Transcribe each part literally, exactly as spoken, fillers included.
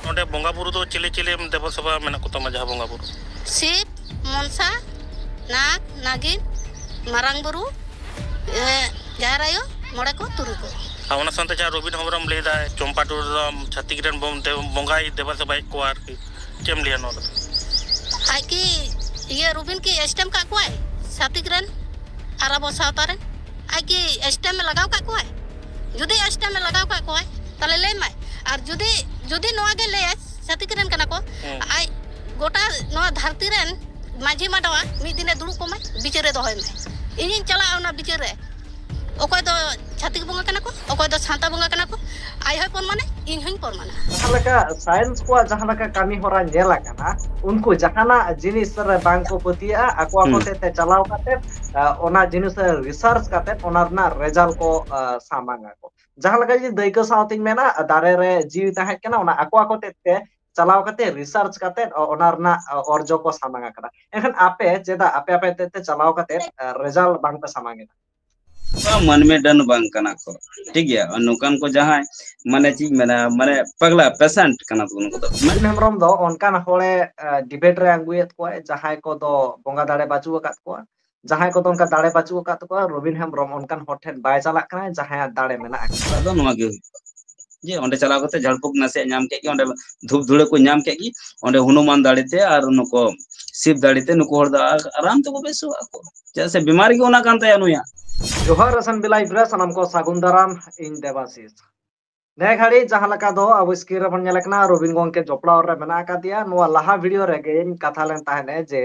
ᱚᱸᱰᱮ ᱵᱚᱸᱜᱟ ᱵᱩᱨᱩ ᱫᱚ ᱪᱤᱞᱤ ᱪᱤᱞᱤ ᱫᱮᱵᱟ ᱥᱮᱵᱟ ᱢᱮᱱᱟᱜ ᱠᱚᱛᱟᱢᱟ, ᱡᱟᱦᱟᱸ ᱵᱚᱸᱜᱟ ᱵᱩᱨᱩ? ᱥᱤᱵ, ᱢᱚᱱᱥᱟ, ᱱᱟᱜᱽ, ᱱᱟᱜᱤᱱ, ᱢᱟᱨᱟᱝ ᱵᱩᱨᱩ, ᱮ, ᱡᱟᱦᱮᱨ ᱟᱭᱳ, ᱢᱚᱬᱮ ᱠᱚ, ᱛᱩᱨᱩᱭ ᱠᱚ᱾ ᱟᱨ ᱚᱱᱟ ᱥᱟᱶᱛᱮ ᱡᱟᱦᱟᱸ ᱨᱚᱵᱤᱱ ᱦᱮᱢᱵᱨᱚᱢ ᱞᱟᱹᱭ ᱫᱟᱭ, ᱪᱚᱢᱯᱟ ᱴᱩᱰᱩ ᱫᱚ ᱪᱷᱟᱹᱛᱤᱠ ᱨᱮᱱ ᱵᱚᱱ ᱫᱮ-, ᱵᱚᱸᱜᱟᱭ ᱫᱮᱵᱟ ᱥᱮᱵᱟᱭᱮᱫ ᱠᱚᱣᱟ ᱟᱨᱠᱤ, ᱪᱮᱫ ᱮᱢ ᱞᱟᱹᱭᱟ ᱱᱚᱣᱟ ᱨᱮ? ᱟᱡ ᱠᱤ ᱤᱭᱟᱹ ᱨᱚᱵᱤᱱ ᱠᱤ ᱮᱥᱴᱮᱢ ᱠᱟᱜ ᱠᱚᱣᱟᱭ ᱪᱷᱟᱹᱛᱤᱠ ᱨᱮᱱ ᱟᱨ ᱟᱵᱚ ᱥᱟᱶᱛᱟ ᱨᱮᱱ? ᱟᱡ ᱠᱤ ᱮᱥᱴᱮᱢ ᱮ ᱞᱟᱜᱟᱣ ᱠᱟᱜ ᱠᱚᱣᱟᱭ? ᱡᱩᱫᱤ ᱮᱥᱴᱮᱢ ᱮ ᱞᱟᱜᱟᱣ ᱠᱟᱜ ᱠᱚᱣᱟᱭ, ᱛᱟᱦᱞᱮ ᱞᱟᱹᱭ ᱢᱟᱭ᱾ ᱟᱨ ᱡᱩᱫᱤ, ᱡᱩᱫᱤ ᱱᱚᱣᱟ ᱜᱮ ᱞᱟᱹᱭᱟᱭ, ᱪᱷᱟᱹᱛᱤᱠ ᱨᱮᱱ ᱠᱟᱱᱟ ᱠᱚ, ᱦᱮᱸ᱾ ᱟᱡ ᱜᱚᱴᱟ ᱱᱚᱣᱟ ᱫᱷᱟᱹᱨᱛᱤ ᱨᱮᱱ ᱢᱟᱹᱡᱷᱤ ᱢᱟᱰᱣᱟ ᱢᱤᱫ ᱫᱤᱱᱮ ᱫᱩᱲᱩᱵ ᱠᱚᱢᱟᱭ, ᱵᱤᱪᱟᱹᱨ ᱨᱮ ᱫᱚᱦᱚᱭ ᱢᱟᱭ᱾ ᱤᱧᱤᱧ ᱪᱟᱞᱟᱜᱼᱟ ᱚᱱᱟ ᱵᱤᱪᱟᱹᱨ ᱨᱮ᱾ ᱚᱠᱚᱭ ᱫᱚ ᱪᱷᱟᱹᱛᱤᱠ ᱵᱚᱸᱜᱟ ᱠᱟᱱᱟ ᱠᱚ, ᱚᱠᱚᱭ ᱫᱚ ᱥᱟᱱᱛᱟ ᱵᱚᱸᱜᱟ ᱠᱟᱱᱟ ᱠᱚ, ᱟᱡ ᱦᱚᱸᱭ ᱯᱨᱚᱢᱟᱱᱟ, ᱤᱧ ᱦᱚᱸᱧ ᱯᱨᱚᱢᱟᱱᱟ᱾ ᱡᱟᱦᱟᱸ ᱞᱮᱠᱟ ᱥᱟᱭᱮᱱᱥ ᱠᱚᱣᱟᱜ ᱡᱟᱦᱟᱸ ᱞᱮᱠᱟ ᱠᱟᱹᱢᱤ ᱦᱚᱨᱟ ᱧᱮᱞ ᱟᱠᱟᱱᱟ, ᱩᱱᱠᱩ ᱡᱟᱦᱟᱱᱟᱜ ᱡᱤᱱᱤᱥ ᱨᱮ ᱵᱟᱝ ᱠᱚ ᱯᱟᱹᱛᱭᱟᱹᱜᱼᱟ, ᱟᱠᱚ ᱟᱠᱚ ᱦᱩᱸ᱾ ᱛᱮ ᱛᱮ ᱪᱟᱞᱟᱣ ᱠᱟᱛᱮ, ᱟ, ᱚᱱᱟ ᱡᱤᱱᱤᱥ ᱨᱮ ᱨᱤᱥᱟᱨᱪ ᱠᱟᱛᱮ ᱚᱱᱟ ᱨᱮᱱᱟᱜ ᱨᱮᱡᱟᱞᱴ ᱠᱚ, ᱟ, ᱥᱟᱢᱟᱝ ᱟᱠᱚ᱾ ᱡᱟᱦᱟᱸ ᱞᱮᱠᱟ ᱡᱩᱫᱤ ᱫᱟᱹᱭᱠᱟᱹ ᱥᱟᱶᱛᱤᱧ ᱢᱮᱱᱟ, ᱫᱟᱨᱮ ᱨᱮ ᱡᱤᱣᱤ ᱛᱟᱦᱮᱸ ᱠᱟᱱᱟ, ᱚᱱᱟ ᱟᱠᱚ ᱟᱠᱚ ᱛᱮ ᱛᱮ ᱪᱟᱞᱟᱣ ᱠᱟᱛᱮ ᱨᱤᱥᱟᱨᱪ ᱠᱟᱛᱮ ᱚ-, ᱚᱱᱟ ᱨᱮᱱᱟᱜ, ᱟ, ᱚᱨᱡᱚ ᱠᱚ ᱥᱟᱢᱟᱝ ᱟᱠᱟᱫᱟ᱾ ᱮᱱᱠᱷᱟᱱ ᱟᱯᱮ ᱪᱮᱫᱟᱜ ᱟᱯᱮ ᱟᱯᱮ ᱛᱮ ᱛᱮ ᱪᱟᱞᱟᱣ ᱠᱟᱛᱮ, ᱟ, ᱨᱮᱡᱟᱞᱴ ᱵᱟᱝ ᱯᱮ ᱥᱟᱢᱟᱝ ᱮᱫᱟ? ᱵᱟᱝ, ᱢᱟᱹᱱᱢᱤ ᱰᱟᱹᱱ ᱵᱟᱝ ᱠᱟᱱᱟ ᱠᱚ, ᱴᱷᱤᱠ ᱜᱮᱭᱟ? ᱟᱨ ᱱᱚᱝᱠᱟᱱ ᱠᱚ ᱡᱟᱦᱟᱸᱭ, ᱢᱟᱱᱮ ᱪᱮᱫ ᱤᱧ ᱢᱮᱱᱟ, ᱢᱟᱱᱮ ᱯᱟᱜᱽᱞᱟ ᱯᱮᱥᱮᱱᱴ ᱠᱟᱱᱟ ᱠᱚ ᱩᱱᱠᱩ ᱫᱚ᱾ ᱨᱚᱵᱤᱱ ᱦᱮᱢᱵᱨᱚᱢ ᱫᱚ ᱚᱱᱠᱟᱱ ᱦᱚᱲᱮ, ᱟ, ᱰᱤᱵᱮᱴ ᱨᱮ ᱟᱬᱜᱚᱭᱮᱫ ᱠᱚᱣᱟᱭ, ᱡᱟᱦᱟᱸᱭ ᱠᱚᱫᱚ ᱵᱚᱸᱜᱟ ᱫᱟᱲᱮ ᱵᱟᱹᱪᱩᱜ ᱟᱠᱟᱫ ᱠᱚᱣᱟ, ᱡᱟᱦᱟᱸᱭ ᱠᱚᱫᱚ ᱚᱱᱠᱟ ᱫᱟᱲᱮ ᱵᱟᱹᱪᱩᱜ ᱟᱠᱟᱫ ᱛᱟᱠᱚᱣᱟ, ᱨᱚᱵᱤᱱ ᱦᱮᱢᱵᱨᱚᱢ ᱚᱱᱠᱟᱱ ᱦᱚᱲ ᱴᱷᱮᱱ ᱵᱟᱭ ᱪᱟᱞᱟᱜ ᱠᱟᱱᱟ, ᱡᱟᱦᱟᱸᱭᱟᱜ ᱫᱟᱲᱮ ᱢᱮᱱᱟᱜ ᱟᱠᱟᱫᱟ᱾ ᱟᱫᱚ ᱱᱚᱣᱟ ᱜᱮ ᱦᱩᱭᱩᱜᱼᱟ, ᱡᱮ ᱚᱸᱰᱮ ᱪᱟᱞᱟᱣ ᱠᱟᱛᱮ ᱡᱷᱟᱲ ᱯᱷᱩᱸᱠ ᱱᱟᱥᱮᱭᱟᱜ ᱧᱟᱢ ᱠᱮᱫ ᱜᱮ, ᱚᱸᱰᱮ ᱫᱷᱩᱯ ᱫᱷᱩᱲᱟᱹ ᱠᱚ ᱧᱟᱢ ᱠᱮᱫ ᱜᱮ, ᱚᱸᱰᱮ ᱦᱚᱱᱩᱢᱟᱱ ᱫᱟᱲᱮ ᱛᱮ ᱟᱨ ᱱᱩᱠᱩ ᱥᱤᱵ ᱫᱟᱲᱮ ᱛᱮ ᱱᱩᱠᱩ ᱦᱚᱲ ᱫᱚ ᱟ-, ᱟᱨᱟᱢ ᱛᱮᱠᱚ ᱵᱮᱥᱚᱜᱼᱟ ᱠᱚ, ᱪᱮᱫᱟᱜ ᱥᱮ ᱵᱤᱢᱟᱨ ᱜᱮ ᱚᱱᱟ ᱠᱟᱱ ᱛᱟᱭᱟ ᱱᱩᱭᱟᱜ᱾ ᱡᱚᱦᱟᱨ ᱮᱥ ᱮᱱ ᱵᱤ ᱞᱟᱭᱤᱵᱷ ᱨᱮ ᱥᱟᱱᱟᱢ ᱠᱚ ᱥᱟᱹᱜᱩᱱ ᱫᱟᱨᱟᱢ, ᱤᱧ ᱫᱮᱵᱟᱥᱤᱥ᱾ ᱱᱮ ᱜᱷᱟᱹᱲᱤᱡ ᱡᱟᱦᱟᱸ ᱞᱮᱠᱟ ᱫᱚ ᱟᱵᱚ screen ᱨᱮᱵᱚᱱ ᱧᱮᱞᱮ ᱠᱟᱱᱟ, ᱨᱚᱵᱤᱱ ᱜᱚᱢᱠᱮ ᱡᱚᱯᱲᱟᱣ ᱨᱮ ᱢᱮᱱᱟᱜ ᱟᱠᱟᱫᱮᱭᱟ᱾ ᱱᱚᱣᱟ ᱞᱟᱦᱟ video ᱨᱮᱜᱮᱧ ᱠᱟᱛᱷᱟ ᱞᱮᱱ ᱛᱟᱦᱮᱸᱱᱟ ᱡᱮ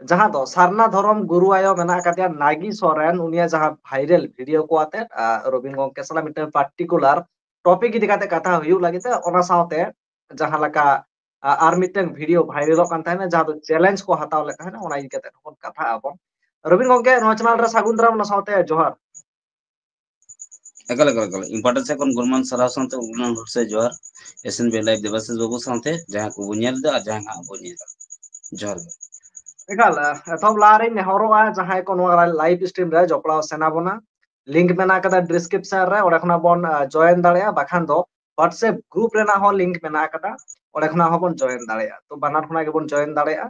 ᱡᱟᱦᱟᱸ ᱫᱚ ᱥᱟᱨᱱᱟ ᱫᱷᱚᱨᱚᱢ ᱜᱩᱨᱩ ᱟᱭᱳ ᱢᱮᱱᱟᱜ ᱟᱠᱟᱫᱮᱭᱟ ᱱᱟᱜᱤ ᱥᱚᱨᱮᱱ, ᱩᱱᱤᱭᱟᱜ ᱡᱟᱦᱟᱸ viral video ᱠᱚ ᱟᱛᱮ, ᱟ, ᱨᱚᱵᱤᱱ ᱜᱚᱢᱠᱮ ᱥᱟᱞᱟᱜ ᱢᱤᱫᱴᱮᱱ particular topic ᱤᱫᱤ ᱠᱟᱛᱮ ᱠᱟᱛᱷᱟ ᱦᱩᱭᱩᱜ ᱞᱟᱹᱜᱤᱫ ᱛᱮ, ᱚᱱᱟ ᱥᱟᱶᱛᱮ ᱡᱟᱦᱟᱸ ᱞᱮᱠᱟ, ᱟ, ᱟᱨ ᱢᱤᱫᱴᱮᱱ video viralᱚᱜ ᱠᱟᱱ ᱛᱟᱦᱮᱸᱱᱟ, ᱡᱟᱦᱟᱸ ᱫᱚ challenge ᱠᱚ ᱦᱟᱛᱟᱣ ᱞᱮᱫ ᱛᱟᱦᱮᱸᱱᱟ, ᱚᱱᱟ ᱤᱫᱤ ᱠᱟᱛᱮ ᱦᱚᱸᱵᱚᱱ ᱠᱟᱛᱷᱟᱜ ᱟᱵᱚᱱ᱾ ᱨᱚᱵᱤᱱ ᱜᱚᱢᱠᱮ, ᱱᱚᱣᱟ channel ᱨᱮ ᱥᱟᱹᱜᱩᱱ ᱫᱟᱨᱟᱢ, ᱚᱱᱟ ᱥᱟᱶᱛᱮ ᱡᱚᱦᱟᱨ᱾ ᱮᱠᱟᱞ, ᱮᱠᱟᱞ, ᱮᱠᱟᱞ᱾ ᱤᱧ ᱯᱟᱦᱴᱟ ᱥᱮᱫ ᱠᱷᱚᱱ ᱜᱩᱱᱢᱟᱱ ᱥᱟᱨᱦᱟᱣ ᱥᱟᱶᱛᱮ ᱩᱰᱟᱹᱱ ᱦᱚᱲ ᱥᱮ ᱡᱚᱦᱟᱨ᱾ S N B live Debasish ᱵᱟᱹᱵᱩ ᱥᱟᱶᱛᱮ ᱡᱟᱦᱟᱸ ᱠᱚᱵᱚᱱ ᱧᱮᱞ ᱮᱫᱟ ᱟᱨ ᱡᱟᱦᱟᱸ ᱦᱟᱸᱜ ᱵᱚᱱ ᱧᱮᱞᱟ᱾ ᱡᱚᱦᱟᱨ ᱜᱮ᱾ ᱮᱠᱟᱞ, ᱮᱛᱚᱦᱚᱵ ᱞᱟᱦᱟ ᱨᱮᱧ ᱱᱮᱦᱚᱨᱚᱜᱼᱟ, ᱡᱟᱦᱟᱸᱭ ᱠᱚ ᱱᱚᱣᱟ live stream ᱨᱮ ᱡᱚᱯᱲᱟᱣ ᱥᱟᱱᱟ ᱵᱚᱱᱟ, link ᱢᱮᱱᱟᱜ ᱠᱟᱫᱟ description ᱨᱮ, ᱚᱸᱰᱮ ᱠᱷᱚᱱᱟᱜ ᱵᱚᱱ, ᱟ, join ᱫᱟᱲᱮᱭᱟᱜᱼᱟ, ᱵᱟᱠᱷᱟᱱ ᱫᱚ WhatsApp group ᱨᱮᱱᱟᱜ ᱦᱚᱸ link ᱢᱮᱱᱟᱜ ᱟᱠᱟᱫᱟ, ᱚᱸᱰᱮ ᱠᱷᱚᱱᱟᱜ ᱦᱚᱸᱵᱚᱱ join ᱫᱟᱲᱮᱭᱟᱜᱼᱟ᱾ ᱛᱚ ᱵᱟᱱᱟᱨ ᱠᱷᱚᱱᱟᱜ ᱜᱮᱵᱚᱱ join ᱫᱟᱲᱮᱭᱟᱜᱼᱟ᱾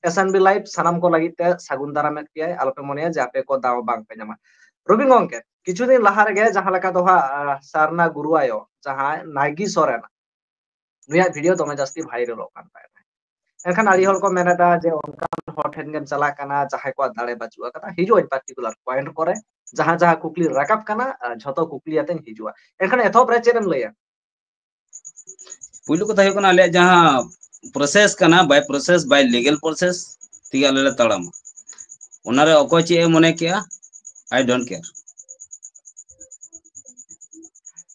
ᱮᱥ ᱮᱱ ᱵᱤ live ᱥᱟᱱᱟᱢ ᱠᱚ ᱞᱟᱹᱜᱤᱫ ᱛᱮ ᱥᱟᱹᱜᱩᱱ ᱫᱟᱨᱟᱢᱮᱫ ᱯᱮᱭᱟᱭ, ᱟᱞᱚᱯᱮ ᱢᱚᱱᱮᱭᱟ ᱡᱮ ᱟᱯᱮ ᱠᱚ ᱫᱟᱣ ᱵᱟᱝ ᱯᱮ ᱧᱟᱢᱟ᱾ ᱨᱚᱵᱤᱱ ᱜᱚᱝᱠᱮ, ᱠᱤᱪᱷᱩ ᱫᱤᱱ ᱞᱟᱦᱟ ᱨᱮᱜᱮ ᱡᱟᱦᱟᱸ ᱞᱮᱠᱟ ᱫᱚ ᱦᱟᱸᱜ ᱥᱟᱨᱱᱟ ᱜᱩᱨᱩ ᱟᱭᱳ ᱡᱟᱦᱟᱸᱭ ᱱᱟᱭᱜᱤ ᱥᱚᱨᱮᱱ, ᱱᱩᱭᱟᱜ video ᱫᱚᱢᱮ ᱡᱟᱹᱥᱛᱤ viralᱚᱜ ᱠᱟᱱ ᱛᱟᱦᱮᱸᱫ᱾ ᱮᱱᱠᱷᱟᱱ ᱟᱹᱰᱤ ᱦᱚᱲ ᱠᱚ ᱢᱮᱱ ᱮᱫᱟ ᱡᱮ ᱚᱱᱠᱟᱱ ᱦᱚᱲ ᱴᱷᱮᱱ ᱜᱮᱢ ᱪᱟᱞᱟᱜ ᱠᱟᱱᱟ ᱡᱟᱦᱟᱸᱭ ᱠᱚᱣᱟᱜ ᱫᱟᱲᱮ ᱵᱟᱹᱪᱩᱜ ᱟᱠᱟᱫᱟ᱾ ᱦᱤᱡᱩᱜ ᱟᱹᱧ particular point ᱠᱚᱨᱮ, ᱡᱟᱦᱟᱸ ᱡᱟᱦᱟᱸ ᱠᱩᱠᱞᱤ ᱨᱟᱠᱟᱵ ᱠᱟᱱᱟ, ᱡᱷᱚᱛᱚ ᱠᱩᱠᱞᱤ ᱟᱛᱮᱧ ᱦᱤᱡᱩᱜᱼᱟ᱾ ᱮᱱᱠᱷᱟᱱ ᱮᱛᱚᱦᱚᱵ ᱨᱮ ᱪᱮᱫ ᱮᱢ ᱞᱟᱹᱭᱟ? ᱯᱩᱭᱞᱩ ᱠᱟᱛᱷᱟ ᱦᱩᱭᱩᱜ ᱠᱟᱱᱟ, ᱟᱞᱮᱭᱟᱜ ᱡᱟᱦᱟᱸ process ᱠᱟᱱᱟ, by process, by legal process ᱛᱮᱜᱮ ᱟᱞᱮ ᱞᱮ ᱛᱟᱲᱟᱢᱟ᱾ ᱚᱱᱟᱨᱮ ᱚᱠᱚᱭ ᱪᱮᱫ ᱮ ᱢᱚᱱᱮ ᱠᱮᱜᱼᱟ, I don't care.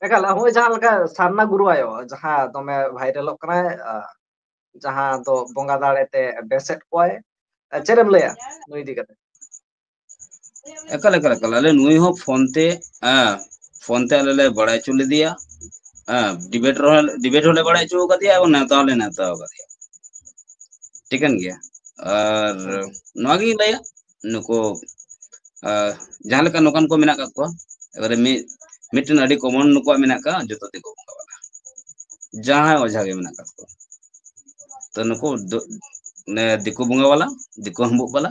ᱮᱠᱟᱞ, ᱦᱚᱸᱜᱼᱚᱭ ᱡᱟᱦᱟᱸ ᱞᱮᱠᱟ ᱥᱟᱨᱱᱟ ᱜᱩᱨᱩ ᱟᱭᱳ ᱡᱟᱦᱟᱸ ᱫᱚᱢᱮ viralᱚᱜ ᱠᱟᱱᱟᱭ, ᱡᱟᱦᱟᱸ ᱫᱚ ᱵᱚᱸᱜᱟ ᱫᱟᱲᱮ ᱛᱮ ᱵᱮᱥᱮᱫ ᱠᱚᱣᱟᱭ, ᱪᱮᱫ ᱮᱢ ᱞᱟᱹᱭᱟ ᱱᱩᱭ ᱤᱫᱤ ᱠᱟᱛᱮ? ᱮᱠᱟᱞ, ᱮᱠᱟᱞ, ᱮᱠᱟᱞ᱾ ᱟᱞᱮ ᱱᱩᱭ ᱦᱚᱸ ᱯᱷᱳᱱ ᱛᱮ, ᱦᱮᱸ, ᱯᱷᱳᱱ ᱛᱮ ᱟᱞᱮ ᱞᱮ ᱵᱟᱲᱟᱭ ᱦᱚᱪᱚ ᱞᱮᱫᱮᱭᱟ᱾ ᱦᱮᱸ, debate ᱨᱮᱦᱚᱸ, debate ᱦᱚᱸᱞᱮ ᱵᱟᱲᱟᱭ ᱦᱚᱪᱚ ᱟᱠᱟᱫᱮᱭᱟ ᱮᱵᱚᱝ ᱱᱮᱣᱛᱟ ᱦᱚᱸᱞᱮ ᱱᱮᱣᱛᱟ ᱟᱠᱟᱫᱮᱭᱟ᱾ ᱴᱷᱤᱠᱟᱹᱱ ᱜᱮᱭᱟ᱾ ᱟᱨ ᱱᱚᱣᱟᱜᱤᱧ ᱞᱟᱹᱭᱟ, ᱱᱩᱠᱩ, ᱟᱨ ᱡᱟᱦᱟᱸ ᱞᱮᱠᱟ ᱱᱚᱝᱠᱟᱱ ᱠᱚ ᱢᱮᱱᱟᱜ ᱟᱠᱟᱫ ᱠᱚᱣᱟ, ᱮᱵᱟᱨᱮ ᱢᱤᱫ, ᱢᱤᱫᱴᱮᱱ ᱟᱹᱰᱤ common ᱱᱩᱠᱩᱣᱟᱜ ᱢᱮᱱᱟᱜ ᱟᱠᱟᱫ, ᱡᱚᱛᱚ ᱛᱮᱠᱚ ᱵᱚᱸᱜᱟ ᱵᱟᱲᱟ, ᱡᱟᱦᱟᱸᱭ ᱚᱡᱷᱟ ᱜᱮ ᱢᱮᱱᱟᱜ ᱟᱠᱟᱫ ᱠᱚᱣᱟ᱾ ᱛᱚ ᱱᱩᱠᱩ ᱫᱚ, ᱱᱮ, ᱫᱤᱠᱩ ᱵᱚᱸᱜᱟ ᱵᱟᱞᱟ, ᱫᱤᱠᱩ ᱦᱟᱺᱵᱩᱜ ᱵᱟᱞᱟ,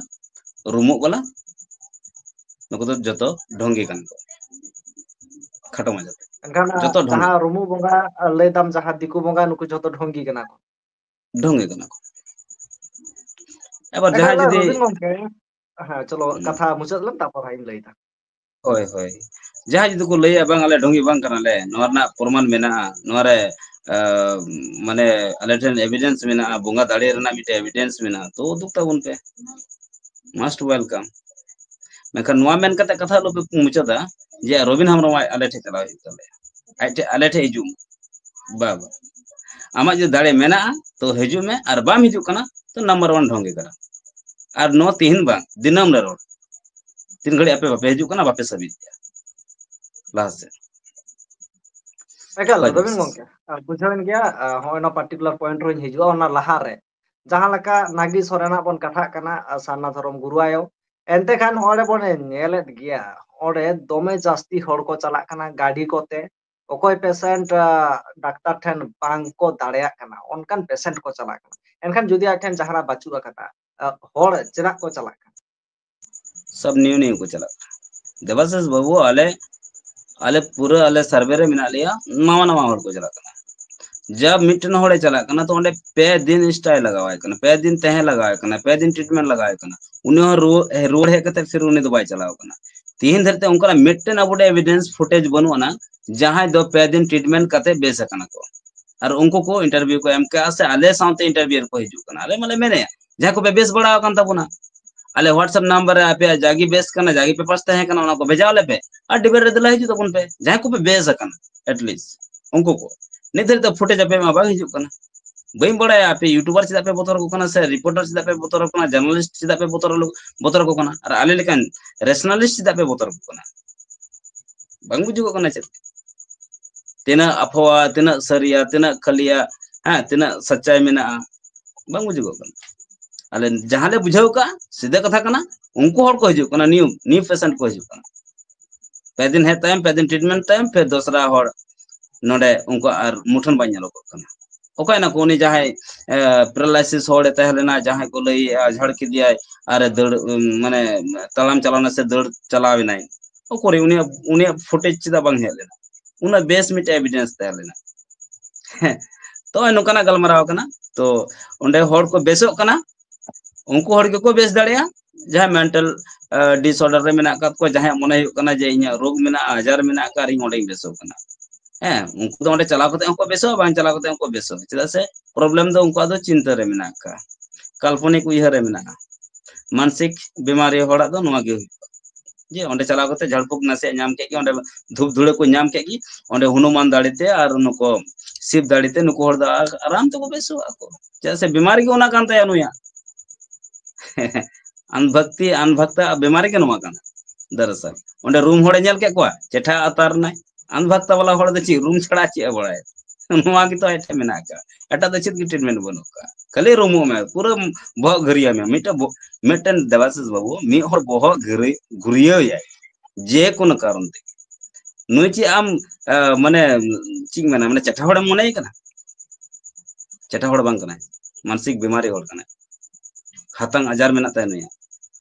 ᱨᱩᱢᱩᱜ ᱵᱟᱞᱟ, ᱱᱩᱠᱩ ᱫᱚ ᱡᱚᱛᱚ ᱰᱷᱚᱝᱜᱤ ᱠᱟᱱᱟ ᱠᱚ᱾ ᱠᱷᱟᱴᱚ ᱢᱟᱪᱷᱟ ᱛᱮ᱾ ᱮᱱᱠᱷᱟᱱ ᱡᱚᱛᱚ ᱰᱷᱚᱝᱜᱤ᱾ ᱡᱟᱦᱟᱸ ᱨᱩᱢᱩᱜ ᱵᱚᱸᱜᱟ ᱞᱟᱹᱭ ᱫᱟᱢ, ᱡᱟᱦᱟᱸ ᱫᱤᱠᱩ ᱵᱚᱸᱜᱟ, ᱱᱩᱠᱩ ᱡᱚᱛᱚ ᱰᱷᱚᱝᱜᱤ ᱠᱟᱱᱟ ᱠᱚ᱾ ᱰᱷᱚᱝᱜᱤ ᱠᱟᱱᱟ ᱠᱚ᱾ ᱮᱵᱟᱨ ᱮᱠᱟᱞ, ᱡᱟᱦᱟᱸᱭ ᱡᱩᱫᱤ ᱨᱚᱵᱤᱱ ᱜᱚᱝᱠᱮ, ᱦᱮᱸ, ᱪᱚᱞᱚ, ᱦᱩᱸ᱾ ᱠᱟᱛᱷᱟ ᱢᱩᱪᱟᱹᱫ ᱞᱮᱢ, ᱛᱟᱨᱯᱚᱨ ᱦᱟᱸᱜ ᱤᱧ ᱞᱟᱹᱭ ᱫᱟ᱾ ᱦᱳᱭ, ᱦᱳᱭ᱾ ᱡᱟᱦᱟᱸᱭ ᱡᱩᱫᱤ ᱠᱚ ᱞᱟᱹᱭᱟ, "ᱵᱟᱝ, ᱟᱞᱮ ᱰᱷᱚᱝᱜᱤ ᱵᱟᱝ ᱠᱟᱱᱟᱞᱮ, ᱱᱚᱣᱟ ᱨᱮᱱᱟᱜ ᱯᱨᱚᱢᱟᱱ ᱢᱮᱱᱟᱜᱼᱟ, ᱱᱚᱣᱟ ᱨᱮ, ᱟᱸ, ᱢᱟᱱᱮ, ᱟᱞᱮ ᱴᱷᱮᱱ evidence ᱢᱮᱱᱟᱜᱼᱟ, ᱵᱚᱸᱜᱟ ᱫᱟᱲᱮ ᱨᱮᱱᱟᱜ ᱢᱤᱫᱴᱮᱱ evidence ᱢᱮᱱᱟᱜᱼᱟ, ᱛᱚ ᱩᱫᱩᱜ ᱛᱟᱵᱚᱱ ᱯᱮ, most welcome." ᱢᱮᱱᱠᱷᱟᱱ ᱱᱚᱣᱟ ᱢᱮᱱ ᱠᱟᱛᱮ ᱠᱟᱛᱷᱟ ᱟᱞᱚᱯᱮ ᱢᱩᱪᱟᱹᱫᱟ ᱡᱮ ᱨᱚᱵᱤᱱ ᱦᱮᱢᱵᱨᱚᱢ ᱟᱡ ᱟᱞᱮ ᱴᱷᱮᱱ ᱪᱟᱞᱟᱣ ᱦᱩᱭᱩᱜ ᱛᱟᱞᱮᱭᱟ, ᱟᱡ ᱴᱷᱮᱱ, ᱟᱞᱮ ᱴᱷᱮᱱ ᱦᱤᱡᱩᱜ ᱢᱮ᱾ ᱵᱟ, ᱵᱟ᱾ ᱟᱢᱟᱜ ᱡᱩᱫᱤ ᱫᱟᱲᱮ ᱢᱮᱱᱟᱜᱼᱟ, ᱛᱚ ᱦᱤᱡᱩᱜ ᱢᱮ, ᱟᱨ ᱵᱟᱢ ᱦᱤᱡᱩᱜ ᱠᱟᱱᱟ, ᱛᱚ number one ᱰᱷᱚᱝᱜᱤ ᱠᱟᱱᱟ᱾ ᱟᱨ ᱱᱚᱣᱟ ᱛᱤᱦᱤᱧ ᱵᱟᱝ, ᱫᱤᱱᱟᱹᱢ ᱞᱮ ᱨᱚᱲ᱾ ᱛᱤᱱ ᱜᱷᱟᱹᱲᱤᱡ ᱟᱯᱮ ᱵᱟᱯᱮ ᱦᱤᱡᱩᱜ ᱠᱟᱱᱟ, ᱵᱟᱯᱮ ᱥᱟᱵᱢᱤᱴ ᱮᱫᱟ ᱞᱟᱦᱟ ᱥᱮᱫ᱾ ᱮᱠᱟᱞ, ᱦᱳᱭ, ᱨᱚᱵᱤᱱ ᱵᱚᱥ᱾ ᱜᱚᱝᱠᱮ, ᱟᱨ ᱵᱩᱡᱷᱟᱹᱣᱮᱱ ᱜᱮᱭᱟ, ᱟᱨ ᱦᱚᱸᱜᱼᱚᱭ ᱱᱚᱣᱟ particular point ᱨᱮᱧ ᱦᱤᱡᱩᱜᱼᱟ᱾ ᱚᱱᱟ ᱞᱟᱦᱟᱨᱮ ᱡᱟᱦᱟᱸ ᱞᱮᱠᱟ ᱱᱟᱜᱤ ᱥᱚᱨᱮᱱᱟᱜ ᱵᱚᱱ ᱠᱟᱛᱷᱟᱜ ᱠᱟᱱᱟ, ᱟᱨ ᱥᱟᱨᱱᱟ ᱫᱷᱚᱨᱚᱢ ᱜᱩᱨᱩ ᱟᱭᱳ, ᱮᱱᱛᱮ ᱠᱷᱟᱱ ᱚᱸᱰᱮ ᱵᱚᱱ ᱧᱮᱞᱮᱫ ᱜᱮᱭᱟ, ᱚᱸᱰᱮ ᱫᱚᱢᱮ ᱡᱟᱹᱥᱛᱤ ᱦᱚᱲ ᱠᱚ ᱪᱟᱞᱟᱜ ᱠᱟᱱᱟ ᱜᱟᱹᱰᱤ ᱠᱚᱛᱮ, ᱚᱠᱚᱭ ᱯᱮᱥᱮᱱᱴ ᱰᱟᱠᱛᱟᱨ ᱴᱷᱮᱱ ᱵᱟᱝ ᱠᱚ ᱫᱟᱲᱮᱭᱟᱜ ᱠᱟᱱᱟ, ᱚᱱᱠᱟᱱ ᱯᱮᱥᱮᱱᱴ ᱠᱚ ᱪᱟᱞᱟᱜ ᱠᱟᱱᱟ᱾ ᱮᱱᱠᱷᱟᱱ ᱡᱩᱫᱤ ᱟᱡ ᱴᱷᱮᱱ ᱡᱟᱦᱟᱱᱟᱜ ᱵᱟᱹᱪᱩᱜ ᱟᱠᱟᱫᱟ, ᱦᱚᱲ ᱪᱮᱫᱟᱜ ᱠᱚ ᱪᱟᱞᱟᱜ ᱠᱟᱱᱟ? ᱥᱚᱵ ᱱᱤᱭᱩ ᱱᱤᱭᱩ ᱠᱚ ᱪᱟᱞᱟᱜ ᱠᱟᱱᱟ᱾ ᱫᱮᱵᱟᱥᱤᱥ ᱵᱟᱹᱵᱩ, ᱟᱞᱮ ᱟᱞᱮ ᱯᱩᱨᱟᱹ ᱟᱞᱮ ᱥᱟᱨᱵᱷᱮ ᱨᱮ ᱢᱮᱱᱟᱜ ᱞᱮᱭᱟ, ᱱᱟᱣᱟ ᱱᱟᱣᱟ ᱦᱚᱲ ᱠᱚ ᱪᱟᱞᱟᱜ ᱠᱟᱱᱟ᱾ ᱡᱟ ᱢᱤᱫᱴᱮᱱ ᱦᱚᱲᱮ ᱪᱟᱞᱟᱜ ᱠᱟᱱᱟ, ᱛᱚ ᱚᱸᱰᱮ ᱯᱮ ᱫᱤᱱ stay ᱞᱟᱜᱟᱣᱟᱭ ᱠᱟᱱᱟ, ᱯᱮ ᱫᱤᱱ ᱛᱟᱦᱮᱸ ᱞᱟᱜᱟᱣᱟᱭ ᱠᱟᱱᱟ, ᱯᱮ ᱫᱤᱱ treatment ᱞᱟᱜᱟᱣᱟᱭ ᱠᱟᱱᱟ᱾ ᱩᱱᱤ ᱦᱚᱸ ᱨᱩᱣᱟᱹ-, ᱨᱩᱣᱟᱹᱲ ᱦᱮᱡ ᱠᱟᱛᱮ ᱯᱷᱤᱨ ᱩᱱᱤ ᱫᱚ ᱵᱟᱭ ᱪᱟᱞᱟᱣ ᱠᱟᱱᱟ᱾ ᱛᱤᱦᱤᱧ ᱫᱷᱟᱹᱨᱤᱡ ᱛᱮ ᱚᱱᱠᱟᱱᱟᱜ ᱢᱤᱫᱴᱮᱱ ᱟᱵᱚ ᱴᱷᱮᱱ evidence footage ᱵᱟᱹᱱᱩᱜ ᱟᱱᱟ, ᱡᱟᱦᱟᱸᱭ ᱫᱚ ᱯᱮ ᱫᱤᱱ treatment ᱠᱟᱛᱮ ᱵᱮᱥ ᱟᱠᱟᱱᱟ ᱠᱚ᱾ ᱟᱨ ᱩᱱᱠᱩ ᱠᱚ interview ᱠᱚ ᱮᱢ ᱠᱟᱜᱼᱟ, ᱥᱮ ᱟᱞᱮ ᱥᱟᱶᱛᱮ interview ᱨᱮᱠᱚ ᱦᱤᱡᱩᱜ ᱠᱟᱱᱟ᱾ ᱟᱞᱮ ᱢᱟᱞᱮ ᱢᱮᱱᱮᱫᱼᱟ, ᱡᱟᱦᱟᱸᱭ ᱠᱚᱯᱮ ᱵᱮᱥ ᱵᱟᱲᱟ ᱟᱠᱟᱱ ᱛᱟᱵᱚᱱᱟ, ᱟᱞᱮ WhatsApp number ᱨᱮ ᱟᱯᱮᱭᱟᱜ ᱡᱟᱜᱮ ᱵᱮᱥ ᱠᱟᱱᱟ, ᱡᱟᱜᱮ papers ᱛᱟᱦᱮᱸ ᱠᱟᱱᱟ, ᱚᱱᱟ ᱠᱚ ᱵᱷᱮᱡᱟ ᱟᱞᱮ ᱯᱮ᱾ ᱟᱨ debate ᱨᱮ ᱫᱮᱞᱟ ᱦᱤᱡᱩᱜ ᱛᱟᱵᱚᱱ ᱯᱮ, ᱡᱟᱦᱟᱸᱭ ᱠᱚᱯᱮ ᱵᱮᱥ ᱟᱠᱟᱱᱟ, at least ᱩᱱᱠᱩ ᱠᱚ᱾ ᱱᱤᱛ ᱫᱷᱟᱹᱨᱤᱡ ᱛᱮ footage ᱟᱯᱮ ᱢᱟ ᱵᱟᱝ ᱦᱤᱡᱩᱜ ᱠᱟᱱᱟ᱾ ᱵᱟᱹᱧ ᱵᱟᱲᱟᱭᱟ ᱟᱯᱮ YouTuber ᱪᱮᱫᱟᱜ ᱯᱮ ᱵᱚᱛᱚᱨ ᱟᱠᱚ ᱠᱟᱱᱟ, ᱥᱮ reporter ᱪᱮᱫᱟᱜ ᱯᱮ ᱵᱚᱛᱚᱨ ᱟᱠᱚ ᱠᱟᱱᱟ, journalist ᱪᱮᱫᱟᱜ ᱯᱮ ᱵᱚᱛᱚᱨ ᱟᱞᱚ-, ᱵᱚᱛᱚᱨ ᱟᱠᱚ ᱠᱟᱱᱟ, ᱟᱨ ᱟᱞᱮ ᱞᱮᱠᱟᱱ rationalist ᱪᱮᱫᱟᱜ ᱯᱮ ᱵᱚᱛᱚᱨ ᱟᱠᱚ ᱠᱟᱱᱟ? ᱵᱟᱝ ᱵᱩᱡᱩᱜᱚᱜ ᱠᱟᱱᱟ ᱪᱮᱫ᱾ ᱛᱤᱱᱟᱹᱜ ᱟᱯᱷᱣᱟ, ᱛᱤᱱᱟᱹᱜ ᱥᱟᱹᱨᱤᱭᱟ, ᱛᱤᱱᱟᱹᱜ ᱠᱷᱟᱹᱞᱤᱭᱟ, ᱦᱮᱸ, ᱛᱤᱱᱟᱹᱜ ᱥᱟᱪᱟᱭ ᱢᱮᱱᱟᱜᱼᱟ, ᱵᱟᱝ ᱵᱩᱡᱩᱜᱚᱜ ᱠᱟᱱᱟ᱾ ᱟᱞᱮ ᱡᱟᱦᱟᱸ ᱞᱮ ᱵᱩᱡᱷᱟᱹᱣ ᱠᱟᱜᱼᱟ, ᱥᱤᱫᱷᱟᱹ ᱠᱟᱛᱷᱟ ᱠᱟᱱᱟ, ᱩᱱᱠᱩ ᱦᱚᱲ ᱠᱚ ᱦᱤᱡᱩᱜ ᱠᱟᱱᱟ, new, new patient ᱠᱚ ᱦᱤᱡᱩᱜ ᱠᱟᱱᱟ᱾ ᱯᱮ ᱫᱤᱱ ᱦᱮᱡ ᱛᱟᱭᱚᱢ, ᱯᱮ ᱫᱤᱱ treatment ᱛᱟᱭᱚᱢ, ᱯᱷᱤᱨ ᱫᱚᱥᱨᱟ ᱦᱚᱲ ᱱᱚᱰᱮ ᱩᱱᱠᱩ ᱟᱨ ᱢᱩᱴᱷᱟᱹᱱ ᱵᱟᱭ ᱧᱮᱞᱚᱜᱚᱜ ᱠᱟᱱᱟ᱾ ᱚᱠᱟᱭ ᱱᱟᱠᱚ ᱩᱱᱤ ᱡᱟᱦᱟᱸᱭ, ᱮ, paralysis ᱦᱚᱲᱮ ᱛᱟᱦᱮᱸ ᱞᱮᱱᱟ, ᱡᱟᱦᱟᱸᱭ ᱠᱚ ᱞᱟᱹᱭᱮᱜᱼᱟ ᱡᱷᱟᱲ ᱠᱮᱫᱮᱭᱟᱭ ᱟᱨ ᱮ ᱫᱟᱹᱲ, ᱩᱢ, ᱢᱟᱱᱮ ᱛᱟᱲᱟᱢ ᱪᱟᱞᱟᱣ ᱮᱱᱟ ᱥᱮ ᱫᱟᱹᱲ ᱪᱟᱞᱟᱣ ᱮᱱᱟᱭ, ᱚᱠᱚᱨᱮ ᱩᱱᱤᱭᱟᱜ, ᱩᱱᱤᱭᱟᱜ footage ᱪᱮᱫᱟᱜ ᱵᱟᱝ ᱦᱮᱡ ᱞᱮᱱᱟ? ᱩᱱᱟᱹᱜ ᱵᱮᱥ ᱢᱤᱫᱴᱮᱡ evidence ᱛᱟᱦᱮᱸ ᱞᱮᱱᱟ᱾ ᱦᱮᱸ, ᱛᱚ ᱱᱚᱝᱠᱟᱱᱟᱜ ᱜᱟᱞᱢᱟᱨᱟᱣ ᱠᱟᱱᱟ᱾ ᱛᱚ ᱚᱸᱰᱮ ᱦᱚᱲ ᱠᱚ ᱵᱮᱥᱚᱜ ᱠᱟᱱᱟ, ᱩᱱᱠᱩ ᱦᱚᱲ ᱜᱮᱠᱚ ᱵᱮᱥ ᱫᱟᱲᱮᱭᱟᱜᱼᱟ, ᱡᱟᱦᱟᱸᱭ mental, ᱮ, disorder ᱨᱮ ᱢᱮᱱᱟᱜ ᱟᱠᱟᱫ ᱠᱚᱣᱟ, ᱡᱟᱦᱟᱸᱭᱟᱜ ᱢᱚᱱᱮ ᱦᱩᱭᱩᱜ ᱠᱟᱱᱟ ᱡᱮ ᱤᱧᱟᱹᱜ ᱨᱳᱜᱽ ᱢᱮᱱᱟᱜᱼᱟ, ᱟᱡᱟᱨ ᱢᱮᱱᱟᱜ ᱟᱠᱟᱫ, ᱤᱧ ᱚᱸᱰᱮᱧ ᱵᱮᱥᱚᱜ ᱠᱟᱱᱟ᱾ ᱦᱮᱸ, ᱩᱱᱠᱩ ᱫᱚ ᱚᱸᱰᱮ ᱪᱟᱞᱟᱣ ᱠᱟᱛᱮ ᱦᱚᱸᱠᱚ ᱵᱮᱥᱚᱜᱼᱟ, ᱵᱟᱝ ᱪᱟᱞᱟᱣ ᱠᱟᱛᱮ ᱦᱚᱸᱠᱚ ᱵᱮᱥᱚᱜᱼᱟ, ᱪᱮᱫᱟᱜ ᱥᱮ problem ᱫᱚ ᱩᱱᱠᱩᱣᱟᱜ ᱫᱚ ᱪᱤᱱᱛᱟᱹ ᱨᱮ ᱢᱮᱱᱟᱜ ᱟᱠᱟᱫᱼᱟ, ᱠᱟᱞᱯᱚᱱᱤᱠ ᱩᱭᱦᱟᱹᱨ ᱨᱮ ᱢᱮᱱᱟᱜᱼᱟ᱾ ᱢᱟᱱᱥᱤᱠ ᱵᱤᱢᱟᱨᱤ ᱦᱚᱲᱟᱜ ᱫᱚ ᱱᱚᱣᱟ ᱜᱮ ᱦᱩᱭᱩᱜᱼᱟ, ᱡᱮ ᱚᱸᱰᱮ ᱪᱟᱞᱟᱣ ᱠᱟᱛᱮ ᱡᱷᱟᱲ ᱯᱷᱩᱸᱠ ᱱᱟᱥᱮᱭᱟᱜ ᱧᱟᱢ ᱠᱮᱫ ᱜᱮ, ᱚᱸᱰᱮ ᱫᱷᱩᱯ ᱫᱷᱩᱲᱟᱹ ᱠᱚ ᱧᱟᱢ ᱠᱮᱫ ᱜᱮ, ᱚᱸᱰᱮ ᱦᱚᱱᱩᱢᱟᱱ ᱫᱟᱲᱮᱛᱮ ᱟᱨ ᱱᱩᱠᱩ ᱥᱤᱵ ᱫᱟᱲᱮᱛᱮ ᱱᱩᱠᱩ ᱦᱚᱲ ᱫᱚ ᱟᱨ-, ᱟᱨᱟᱢ ᱛᱮᱠᱚ ᱵᱮᱥᱚᱜᱼᱟ ᱠᱚ, ᱪᱮᱫᱟᱜ ᱥᱮ ᱵᱤᱢᱟᱨᱤ ᱜᱮ ᱚᱱᱟ ᱠᱟᱱ ᱛᱟᱭᱟ ᱱᱩᱭᱟᱜ᱾ ᱟᱱᱵᱷᱟᱠᱛᱤ, ᱟᱱᱵᱷᱟᱠᱛᱟ ᱵᱤᱢᱟᱨᱤ ᱜᱮ ᱱᱚᱣᱟ ᱠᱟᱱᱟ᱾ ᱫᱟᱨᱟᱥᱟᱞ ᱚᱸᱰᱮ ᱨᱩᱢ ᱦᱚᱲᱮ ᱧᱮᱞ ᱠᱮᱫ ᱠᱚᱣᱟ, ᱪᱮᱴᱷᱟ ᱟᱛᱟᱨ ᱱᱟᱭ᱾ ᱟᱱᱵᱷᱟᱠᱛᱟ ᱵᱟᱞᱟ ᱦᱚᱲ ᱫᱚ ᱪᱮᱫ ᱨᱩᱢ ᱪᱷᱟᱲᱟ ᱪᱮᱫ ᱮ ᱵᱟᱲᱟᱭᱟ? ᱱᱚᱣᱟ ᱜᱮᱛᱚ ᱟᱡ ᱴᱷᱮᱱ ᱢᱮᱱᱟᱜ ᱟᱠᱟᱫ, ᱮᱴᱟᱜ ᱫᱚ ᱪᱮᱫ ᱜᱮ treatment ᱵᱟᱹᱱᱩᱜ ᱟᱠᱟᱫ᱾ ᱠᱷᱟᱹᱞᱤ ᱨᱩᱢᱚᱜ ᱢᱮ, ᱯᱩᱨᱟᱹ ᱵᱚᱦᱚᱜ ᱜᱷᱟᱹᱨᱭᱟᱹ ᱢᱮ᱾ ᱢᱤᱫᱴᱮᱱ ᱵᱚ-, ᱢᱤᱫᱴᱮᱱ ᱫᱮᱵᱟᱥᱤᱥ ᱵᱟᱹᱵᱩ ᱢᱤᱫ ᱦᱚᱲ ᱵᱚᱦᱚᱜ ᱜᱷᱟᱹᱨᱭᱟᱹ, ᱜᱷᱩᱨᱭᱟᱹᱣ ᱮᱭᱟᱭ ᱡᱮ ᱠᱳᱱᱳ ᱠᱟᱨᱚᱱ ᱛᱮ᱾ ᱱᱩᱭ ᱪᱮᱫ ᱟᱢ ᱢᱟᱱᱮ ᱪᱮᱫ ᱤᱧ ᱢᱮᱱᱟ, ᱢᱟᱱᱮ ᱪᱮᱴᱷᱟ ᱦᱚᱲᱮᱢ ᱢᱚᱱᱮᱭᱮ ᱠᱟᱱᱟ? ᱪᱮᱴᱷᱟ ᱦᱚᱲ ᱵᱟᱝ ᱠᱟᱱᱟᱭ, ᱢᱟᱱᱥᱤᱠ ᱵᱤᱢᱟᱨᱤ ᱦᱚᱲ ᱠᱟᱱᱟᱭ, ᱦᱟᱛᱟᱝ ᱟᱡᱟᱨ ᱢᱮᱱᱟᱜ ᱛᱟᱭᱟ ᱱᱩᱭᱟᱜ,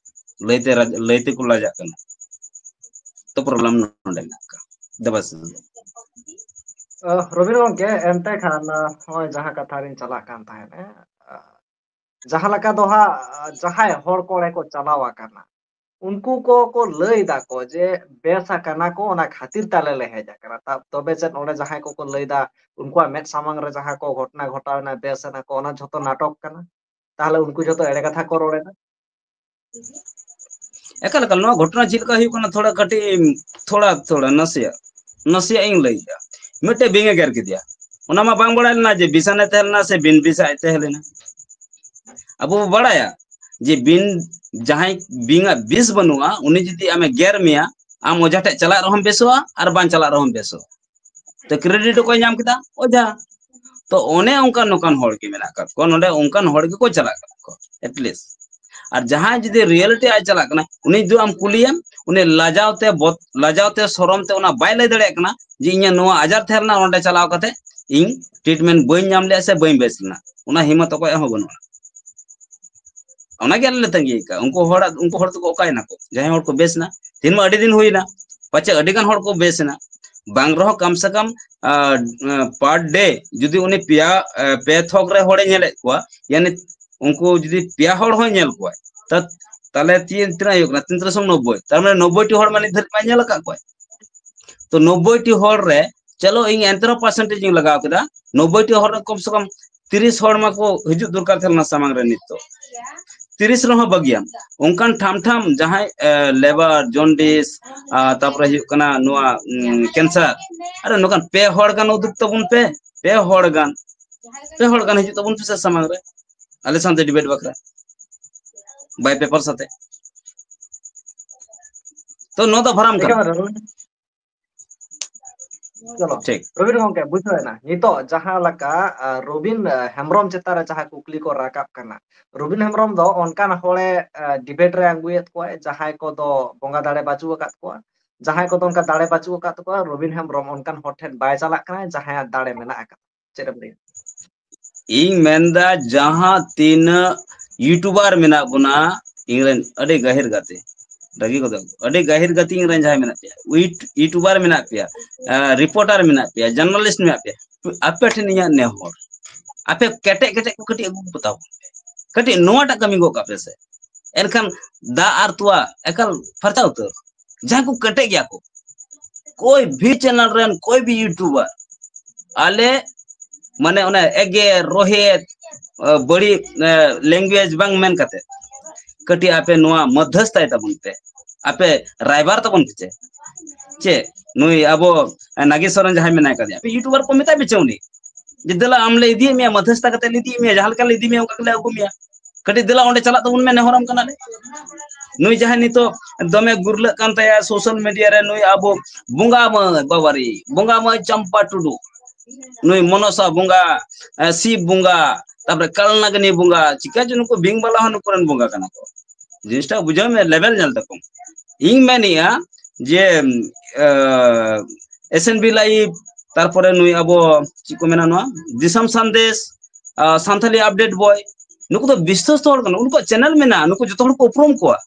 ᱞᱟᱹᱭᱛᱮ ᱞᱟᱹᱭ ᱛᱮᱠᱚ ᱞᱟᱡᱟᱜ ᱠᱟᱱᱟ᱾ ᱛᱚ ᱯᱨᱚᱵᱞᱮᱢ ᱱᱚᱰᱮ ᱢᱮᱱᱟᱜ ᱠᱟᱜ᱾ ᱫᱮᱵᱟᱥ ᱨᱚᱵᱤᱱ ᱜᱚᱝᱠᱮ, ᱮᱱᱛᱮ ᱠᱷᱟᱱ ᱱᱚᱜᱼᱚᱭ ᱡᱟᱦᱟᱸ ᱠᱟᱛᱷᱟ ᱨᱤᱧ ᱪᱟᱞᱟᱜ ᱠᱟᱱ ᱛᱟᱦᱮᱸᱫ, ᱡᱟᱦᱟᱸ ᱞᱮᱠᱟ ᱫᱚ ᱦᱟᱸᱜ ᱡᱟᱦᱟᱸᱭ ᱦᱚᱲ ᱠᱚ ᱚᱸᱰᱮ ᱠᱚ ᱪᱟᱞᱟᱣ ᱟᱠᱟᱱᱟ, ᱩᱱᱠᱩ ᱠᱚ ᱠᱚ ᱞᱟᱹᱭ ᱫᱟᱠᱚ ᱡᱮ ᱵᱮᱥ ᱟᱠᱟᱱᱟ ᱠᱚ, ᱚᱱᱟ ᱠᱷᱟᱹᱛᱤᱨ ᱛᱮ ᱟᱞᱮ ᱞᱮ ᱦᱮᱡ ᱟᱠᱟᱱᱟ᱾ ᱛᱟ- ᱛᱚᱵᱮ ᱪᱮᱫ ᱚᱸᱰᱮ ᱡᱟᱦᱟᱸᱭ ᱠᱚᱠᱚ ᱞᱟᱹᱭ ᱫᱟ, ᱩᱱᱠᱩᱣᱟᱜ ᱢᱮᱫ ᱥᱟᱢᱟᱝ ᱨᱮ ᱡᱟᱦᱟᱸ ᱠᱚ ᱜᱷᱚᱴᱚᱱᱟ ᱜᱷᱚᱴᱟᱣ ᱮᱱᱟ, ᱵᱮᱥ ᱮᱱᱟ ᱠᱚ, ᱚᱱᱟ ᱡᱷᱚᱛᱚ ᱱᱟᱴᱚᱠ ᱠᱟᱱᱟ? ᱛᱟᱦᱚᱞᱮ ᱩᱱᱠᱩ ᱡᱷᱚᱛᱚ ᱮᱲᱮ ᱠᱟᱛᱷᱟ ᱠᱚ ᱨᱚᱲ ᱮᱫᱟ᱾ ᱮᱠᱟᱞ ᱮᱠᱟᱞ, ᱱᱚᱣᱟ ᱜᱷᱚᱴᱚᱱᱟ ᱪᱮᱫ ᱞᱮᱠᱟ ᱦᱩᱭᱩᱜ ᱠᱟᱱᱟ, ᱛᱷᱚᱲᱟ ᱠᱟᱹᱴᱤᱡ, ᱛᱷᱚᱲᱟ ᱛᱷᱚᱲᱟ ᱱᱟᱥᱮᱭᱟᱜ ᱱᱟᱥᱮᱭᱟᱜ ᱤᱧ ᱞᱟᱹᱭ ᱮᱫᱟ᱾ ᱢᱤᱫᱴᱮᱡ ᱵᱤᱧ ᱮ ᱜᱮᱨ ᱠᱮᱫᱮᱭᱟ, ᱚᱱᱟ ᱢᱟ ᱵᱟᱝ ᱵᱟᱲᱟᱭ ᱞᱮᱱᱟ ᱡᱮ ᱵᱤᱥᱟᱱᱮ ᱛᱟᱦᱮᱸ ᱞᱮᱱᱟ ᱥᱮ ᱵᱤᱱ ᱵᱤᱥᱟᱜ ᱮ ᱛᱟᱦᱮᱸ ᱞᱮᱱᱟ᱾ ᱟᱵᱚ ᱵᱚ ᱵᱟᱲᱟᱭᱟ ᱡᱮ ᱵᱤᱧ, ᱡᱟᱦᱟᱸᱭ ᱵᱤᱧᱟᱜ ᱵᱤᱥ ᱵᱟᱹᱱᱩᱜᱼᱟ, ᱩᱱᱤ ᱡᱩᱫᱤ ᱟᱢᱮ ᱜᱮᱨ ᱢᱮᱭᱟ, ᱟᱢ ᱚᱡᱷᱟ ᱴᱷᱮᱡ ᱪᱟᱞᱟᱜ ᱨᱮᱦᱚᱸᱢ ᱵᱮᱥᱚᱜᱼᱟ ᱟᱨ ᱵᱟᱝ ᱪᱟᱞᱟᱜ ᱨᱮᱦᱚᱸᱢ ᱵᱮᱥᱚᱜᱼᱟ᱾ ᱛᱚ ᱠᱨᱮᱰᱤᱴ ᱚᱠᱚᱭ ᱧᱟᱢ ᱠᱮᱫᱟ? ᱚᱡᱷᱟ᱾ ᱛᱚ ᱚᱱᱮ ᱚᱱᱠᱟᱱ ᱱᱚᱝᱠᱟᱱ ᱦᱚᱲ ᱜᱮ ᱢᱮᱱᱟᱜ ᱟᱠᱟᱫ ᱠᱚᱣᱟ ᱱᱚᱰᱮ, ᱚᱱᱠᱟᱱ ᱦᱚᱲ ᱜᱮᱠᱚ ᱪᱟᱞᱟᱜ ᱠᱟᱱᱟ ᱠᱚ ᱮᱴᱞᱤᱥᱴ᱾ ᱟᱨ ᱡᱟᱦᱟᱸᱭ ᱡᱩᱫᱤ ᱨᱤᱭᱮᱞᱤᱴᱤ ᱟᱡ ᱪᱟᱞᱟᱜ ᱠᱟᱱᱟ, ᱩᱱᱤ ᱡᱩᱫᱤ ᱟᱢ ᱠᱩᱞᱤᱭᱮᱢ, ᱩᱱᱤ ᱞᱟᱡᱟᱣ ᱛᱮ ᱵᱚᱛ- ᱞᱟᱡᱟᱣ ᱛᱮ ᱥᱚᱨᱚᱢ ᱛᱮ ᱚᱱᱟ ᱵᱟᱭ ᱞᱟᱹᱭ ᱫᱟᱲᱮᱭᱟᱜ ᱠᱟᱱᱟ ᱡᱮ ᱤᱧᱟᱹᱜ ᱱᱚᱣᱟ ᱟᱡᱟᱨ ᱛᱟᱦᱮᱸ ᱞᱮᱱᱟ, ᱚᱸᱰᱮ ᱪᱟᱞᱟᱣ ᱠᱟᱛᱮ ᱤᱧ ᱴᱨᱤᱴᱢᱮᱱᱴ ᱵᱟᱹᱧ ᱧᱟᱢ ᱞᱮᱫᱼᱟ ᱥᱮ ᱵᱟᱹᱧ ᱵᱮᱥ ᱞᱮᱱᱟ, ᱚᱱᱟ ᱦᱤᱢᱢᱚᱛ ᱚᱠᱚᱭᱟᱜ ᱦᱚᱸ ᱵᱟᱹᱱᱩᱜᱼᱟ᱾ ᱚᱱᱟᱜᱮ ᱟᱞᱮ ᱞᱮ ᱛᱟᱸᱜᱤ ᱟᱠᱟᱫᱼᱟ᱾ ᱩᱱᱠᱩ ᱦᱚᱲᱟᱜ, ᱩᱱᱠᱩ ᱦᱚᱲ ᱫᱚᱠᱚ ᱚᱠᱟᱭᱮᱱᱟ ᱠᱚ? ᱡᱟᱦᱟᱸᱭ ᱦᱚᱲ ᱠᱚ ᱵᱮᱥ ᱮᱱᱟ, ᱛᱮᱦᱮᱧ ᱢᱟ ᱟᱹᱰᱤ ᱫᱤᱱ ᱦᱩᱭᱱᱟ, ᱯᱟᱪᱮ ᱟᱹᱰᱤ ᱜᱟᱱ ᱦᱚᱲ ᱠᱚ ᱵᱮᱥ ᱮᱱᱟ, ᱵᱟᱝ ᱨᱮᱦᱚᱸ ᱠᱟᱢ ᱥᱮ ᱠᱟᱢ ᱯᱟᱨ ᱰᱮ ᱡᱩᱫᱤ ᱩᱱᱤ ᱯᱮᱭᱟ, ᱮ, ᱯᱮ ᱛᱷᱚᱠ ᱨᱮ ᱦᱚᱲᱮ ᱧᱮᱞᱮᱫ ᱠᱚᱣᱟ, ᱭᱟᱱᱤ ᱩᱱᱠᱩ ᱡᱩᱫᱤ ᱯᱮᱭᱟ ᱦᱚᱲ ᱦᱚᱸᱭ ᱧᱮᱞ ᱠᱚᱣᱟ, ᱛᱟ- ᱛᱟᱦᱞᱮ ᱛᱤᱱ, ᱛᱤᱱᱟᱹᱜ ᱦᱩᱭᱩᱜ ᱠᱟᱱᱟ? ᱛᱤᱱ ᱛᱤᱨᱤᱥ ᱱᱚᱵᱵᱳᱭ, ᱛᱟᱨ ᱢᱟᱱᱮ ᱱᱚᱵᱵᱳᱭ ᱴᱤ ᱦᱚᱲ ᱢᱟ ᱱᱤᱛ ᱫᱷᱟᱹᱨᱤᱡ ᱢᱟᱭ ᱧᱮᱞ ᱟᱠᱟᱫ ᱠᱚᱣᱟ᱾ ᱛᱚ ᱱᱚᱵᱵᱳᱭ ᱴᱤ ᱦᱚᱲ ᱨᱮ ᱪᱚᱞᱚ ᱤᱧ ᱮᱱᱛᱮ ᱨᱮᱦᱚᱸ ᱯᱟᱨᱥᱮᱱᱴᱮᱡᱽ ᱤᱧ ᱞᱟᱜᱟᱣ ᱠᱮᱫᱟ, ᱱᱚᱵᱵᱳᱭ ᱴᱤ ᱦᱚᱲ ᱨᱮ ᱠᱚᱢ ᱥᱮ ᱠᱚᱢ ᱛᱤᱨᱤᱥ ᱦᱚᱲ ᱢᱟᱠᱚ ᱦᱤᱡᱩᱜ ᱫᱚᱨᱠᱟᱨ ᱛᱟᱦᱮᱸ ᱞᱮᱱᱟ ᱥᱟᱢᱟᱝ ᱨᱮ᱾ ᱱᱤᱛ ᱫᱚ ᱛᱤᱨᱤᱥ ᱨᱮᱦᱚᱸ ᱵᱟᱹᱜᱤᱭᱟᱢ, ᱚᱱᱠᱟᱱ ᱴᱷᱟᱢ ᱴᱷᱟᱢ ᱡᱟᱦᱟᱸᱭ, ᱮ, ᱞᱮᱵᱟᱨ, ᱡᱚᱱᱰᱤᱥ, ᱟᱨ ᱛᱟᱨᱯᱚᱨᱮ ᱦᱩᱭᱩᱜ ᱠᱟᱱᱟ ᱱᱚᱣᱟ, ᱩᱢ, ᱠᱮᱱᱥᱟᱨ, ᱟᱨ ᱱᱚᱝᱠᱟᱱ ᱯᱮ ᱦᱚᱲ ᱜᱟᱱ ᱩᱫᱩᱜ ᱛᱟᱵᱚᱱ ᱯᱮ, ᱯᱮ ᱦᱚᱲ ᱜᱟᱱ, ᱯᱮ ᱦᱚᱲ ᱜᱟᱱ ᱦᱤᱡᱩᱜ ᱛᱟᱵᱚᱱ ᱯᱮ ᱥᱮ ᱥᱟᱢᱟᱝ ᱨᱮ ᱟᱞᱮ ᱥᱟᱶᱛᱮ ᱰᱤᱵᱮᱴ ᱵᱟᱠᱷᱨᱟ ᱵᱟᱭ ᱯᱮᱯᱟᱨ ᱥᱟᱛᱮ᱾ ᱛᱚ ᱱᱚᱣᱟ ᱫᱚ ᱵᱷᱟᱨᱟᱢ ᱠᱟᱱᱟ᱾ ᱮᱠᱮᱵᱟᱨᱮ ᱨᱚᱵᱤᱱ᱾ ᱪᱚᱞᱚ, ᱴᱷᱤᱠ᱾ ᱨᱚᱵᱤᱱ ᱜᱚᱝᱠᱮ, ᱵᱩᱡᱷᱟᱹᱣ ᱮᱱᱟ᱾ ᱱᱤᱛᱚᱜ ᱡᱟᱦᱟᱸ ᱞᱮᱠᱟ, ᱟ, ᱨᱚᱵᱤᱱ, ᱟ, ᱦᱮᱢᱵᱨᱚᱢ ᱪᱮᱛᱟᱱ ᱨᱮ ᱡᱟᱦᱟᱸ ᱠᱩᱠᱞᱤ ᱠᱚ ᱨᱟᱠᱟᱵ ᱠᱟᱱᱟ, ᱨᱚᱵᱤᱱ ᱦᱮᱢᱵᱨᱚᱢ ᱫᱚ ᱚᱱᱠᱟᱱ ᱦᱚᱲᱮ, ᱟ, ᱰᱤᱵᱮᱴ ᱨᱮ ᱟᱬᱜᱚᱭᱮᱫ ᱠᱚᱣᱟᱭ, ᱡᱟᱦᱟᱸᱭ ᱠᱚᱫᱚ ᱵᱚᱸᱜᱟ ᱫᱟᱲᱮ ᱵᱟᱹᱪᱩᱜ ᱟᱠᱟᱫ ᱠᱚᱣᱟ, ᱡᱟᱦᱟᱸᱭ ᱠᱚᱫᱚ ᱚᱱᱠᱟ ᱫᱟᱲᱮ ᱵᱟᱹᱪᱩᱜ ᱟᱠᱟᱫ ᱛᱟᱠᱚᱣᱟ, ᱨᱚᱵᱤᱱ ᱦᱮᱢᱵᱨᱚᱢ ᱚᱱᱠᱟᱱ ᱦᱚᱲ ᱴᱷᱮᱱ ᱵᱟᱭ ᱪᱟᱞᱟᱜ ᱠᱟᱱᱟ ᱡᱟᱦᱟᱸᱭᱟᱜ ᱫᱟᱲᱮ ᱢᱮᱱᱟᱜ ᱟᱠᱟᱫᱟ᱾ ᱪᱮᱫ ᱮᱢ ᱞᱟᱹᱭᱟ? ᱤᱧ ᱢᱮᱱᱫᱟ ᱡᱟᱦᱟᱸ ᱛᱤᱱᱟᱹᱜ YouTuber ᱢᱮᱱᱟᱜ ᱵᱚᱱᱟ, ᱤᱧ ᱨᱮᱱ ᱟᱹᱰᱤ ᱜᱟᱹᱦᱤᱨ ᱜᱟᱛᱮ, ᱨᱟᱹᱜᱤ ᱠᱚᱫᱚ ᱟᱹᱰᱤ ᱜᱟᱹᱦᱤᱨ ᱜᱟᱛᱮ ᱤᱧ ᱨᱮᱱ ᱡᱟᱦᱟᱸᱭ ᱢᱮᱱᱟᱜ ᱯᱮᱭᱟ, ᱤᱭᱩᱴᱩᱵᱟᱨ ᱢᱮᱱᱟᱜ ᱯᱮᱭᱟ, ᱨᱤᱯᱳᱨᱴᱟᱨ ᱢᱮᱱᱟᱜ ᱯᱮᱭᱟ, ᱡᱟᱨᱱᱟᱞᱤᱥᱴ ᱢᱮᱱᱟᱜ ᱯᱮᱭᱟ, ᱟᱯᱮ ᱴᱷᱮᱱ ᱤᱧᱟᱹᱜ ᱱᱮᱦᱚᱨ, ᱟᱯᱮ ᱠᱮᱴᱮᱡ ᱠᱮᱴᱮᱡ ᱠᱚ ᱠᱟᱹᱴᱤᱡ ᱟᱹᱜᱩ ᱠᱚ ᱛᱟᱵᱚᱱ ᱯᱮ, ᱠᱟᱹᱴᱤᱡ ᱱᱚᱣᱟᱴᱟᱜ ᱠᱟᱹᱢᱤ ᱜᱚᱫ ᱠᱟᱜ ᱯᱮ ᱥᱮ, ᱮᱱᱠᱷᱟᱱ ᱫᱟᱜ ᱟᱨ ᱛᱚᱣᱟ ᱮᱠᱟᱞ ᱯᱷᱟᱨᱪᱟ ᱩᱛᱟᱹᱨ᱾ ᱡᱟᱦᱟᱸᱭ ᱠᱚ ᱠᱮᱴᱮᱡ ᱜᱮᱭᱟ ᱠᱚ, ᱠᱚᱭ ᱵᱷᱤ ᱪᱮᱱᱮᱞ ᱨᱮᱱ ᱠᱚᱭ ᱵᱷᱤ YouTuber ᱟᱞᱮ ᱢᱟᱱᱮ ᱚᱱᱮ ᱮᱜᱮᱨ ᱨᱚᱦᱮᱫ ᱵᱟᱹᱲᱤᱡ ᱞᱮᱝᱜᱩᱭᱮᱡᱽ ᱵᱟᱝ ᱢᱮᱱ ᱠᱟᱛᱮ ᱠᱟᱹᱴᱤᱡ ᱟᱯᱮ ᱱᱚᱣᱟ ᱢᱚᱫᱽᱫᱷᱚᱥᱛᱟᱭ ᱛᱟᱵᱚᱱ ᱯᱮ, ᱟᱯᱮ ᱨᱟᱭᱵᱟᱨ ᱛᱟᱵᱚᱱ ᱯᱮ᱾ ᱪᱮ ᱪᱮ ᱱᱩᱭ ᱟᱵᱚ ᱱᱟᱜᱮᱥ ᱥᱚᱨᱮᱱ ᱡᱟᱦᱟᱸᱭ ᱢᱮᱱᱟᱭ ᱠᱟᱫᱮᱭᱟ, ᱟᱯᱮ YouTuber ᱠᱚ ᱢᱮᱛᱟᱭ ᱯᱮ ᱪᱮ ᱩᱱᱤ ᱡᱮ ᱫᱮᱞᱟ ᱟᱢ ᱞᱮ ᱤᱫᱤᱭᱮᱫ ᱢᱮᱭᱟ, ᱢᱚᱫᱽᱫᱷᱚᱥᱛᱟ ᱠᱟᱛᱮ ᱞᱮ ᱤᱫᱤᱭᱮᱫ ᱢᱮᱭᱟ, ᱡᱟᱦᱟᱸ ᱞᱮᱠᱟ ᱞᱮ ᱤᱫᱤ ᱢᱮᱭᱟ ᱚᱱᱠᱟ ᱜᱮᱞᱮ ᱟᱹᱜᱩ ᱢᱮᱭᱟ, ᱠᱟᱹᱴᱤᱡ ᱫᱮᱞᱟ ᱚᱸᱰᱮ ᱪᱟᱞᱟᱜ ᱛᱟᱵᱚᱱ ᱢᱮ, ᱱᱮᱦᱚᱨᱟᱢ ᱠᱟᱱᱟᱞᱮ᱾ ᱱᱩᱭ ᱡᱟᱦᱟᱸᱭ ᱱᱤᱛᱚᱜ ᱫᱚᱢᱮ ᱜᱩᱨᱞᱟᱹᱜ ᱠᱟᱱ ᱛᱟᱭᱟ ᱥᱳᱥᱟᱞ ᱢᱤᱰᱤᱭᱟ ᱨᱮ, ᱱᱩᱭ ᱟᱵᱚ ᱵᱚᱸᱜᱟ ᱢᱟᱹᱭ ᱵᱟᱵᱟᱨᱤ, ᱵᱚᱸᱜᱟ ᱢᱟᱹᱭ ᱪᱟᱢᱯᱟ ᱴᱩᱰᱩ, ᱱᱩᱭ ᱢᱚᱱᱚᱥᱟ ᱵᱚᱸᱜᱟ, ᱥᱤᱵ ᱵᱚᱸᱜᱟ, ᱛᱟᱯᱚᱨᱮ ᱠᱟᱞᱱᱟᱜᱽᱱᱤ ᱵᱚᱸᱜᱟ, ᱪᱤᱠᱟ ᱪᱚ ᱱᱩᱠᱩ ᱵᱤᱝ ᱵᱟᱞᱟ ᱦᱚᱸ ᱱᱩᱠᱩ ᱨᱮᱱ ᱵᱚᱸᱜᱟ ᱠᱟᱱᱟ ᱠᱚ᱾ ᱡᱤᱱᱤᱥᱴᱟ ᱵᱩᱡᱷᱟᱹᱣ ᱢᱮ, ᱞᱮᱵᱮᱞ ᱧᱮᱞ ᱛᱟᱠᱚ᱾ ᱤᱧ ᱢᱮᱱᱮᱜᱼᱟ ᱡᱮ ᱮᱥ ᱮᱱ ᱵᱤ ᱞᱟᱭᱤᱵᱷ, ᱛᱟᱨᱯᱚᱨᱮ ᱱᱩᱭ ᱟᱵᱚ ᱪᱮᱫ ᱠᱚ ᱢᱮᱱᱟ ᱱᱚᱣᱟ ᱫᱤᱥᱚᱢ ᱥᱟᱸᱫᱮᱥ, ᱥᱟᱱᱛᱟᱞᱤ ᱟᱯᱰᱮᱴ ᱵᱚᱭ, ᱱᱩᱠᱩ ᱫᱚ ᱵᱤᱥᱥᱚᱥᱛᱚ ᱦᱚᱲ ᱠᱟᱱᱟ, ᱩᱱᱠᱩᱣᱟᱜ ᱪᱮᱱᱮᱞ ᱢᱮᱱᱟᱜᱼᱟ, ᱱᱩᱠᱩ ᱡᱚᱛᱚ ᱦᱚᱲ ᱠᱚ ᱩᱯᱨᱩᱢ ᱠᱚᱣᱟ᱾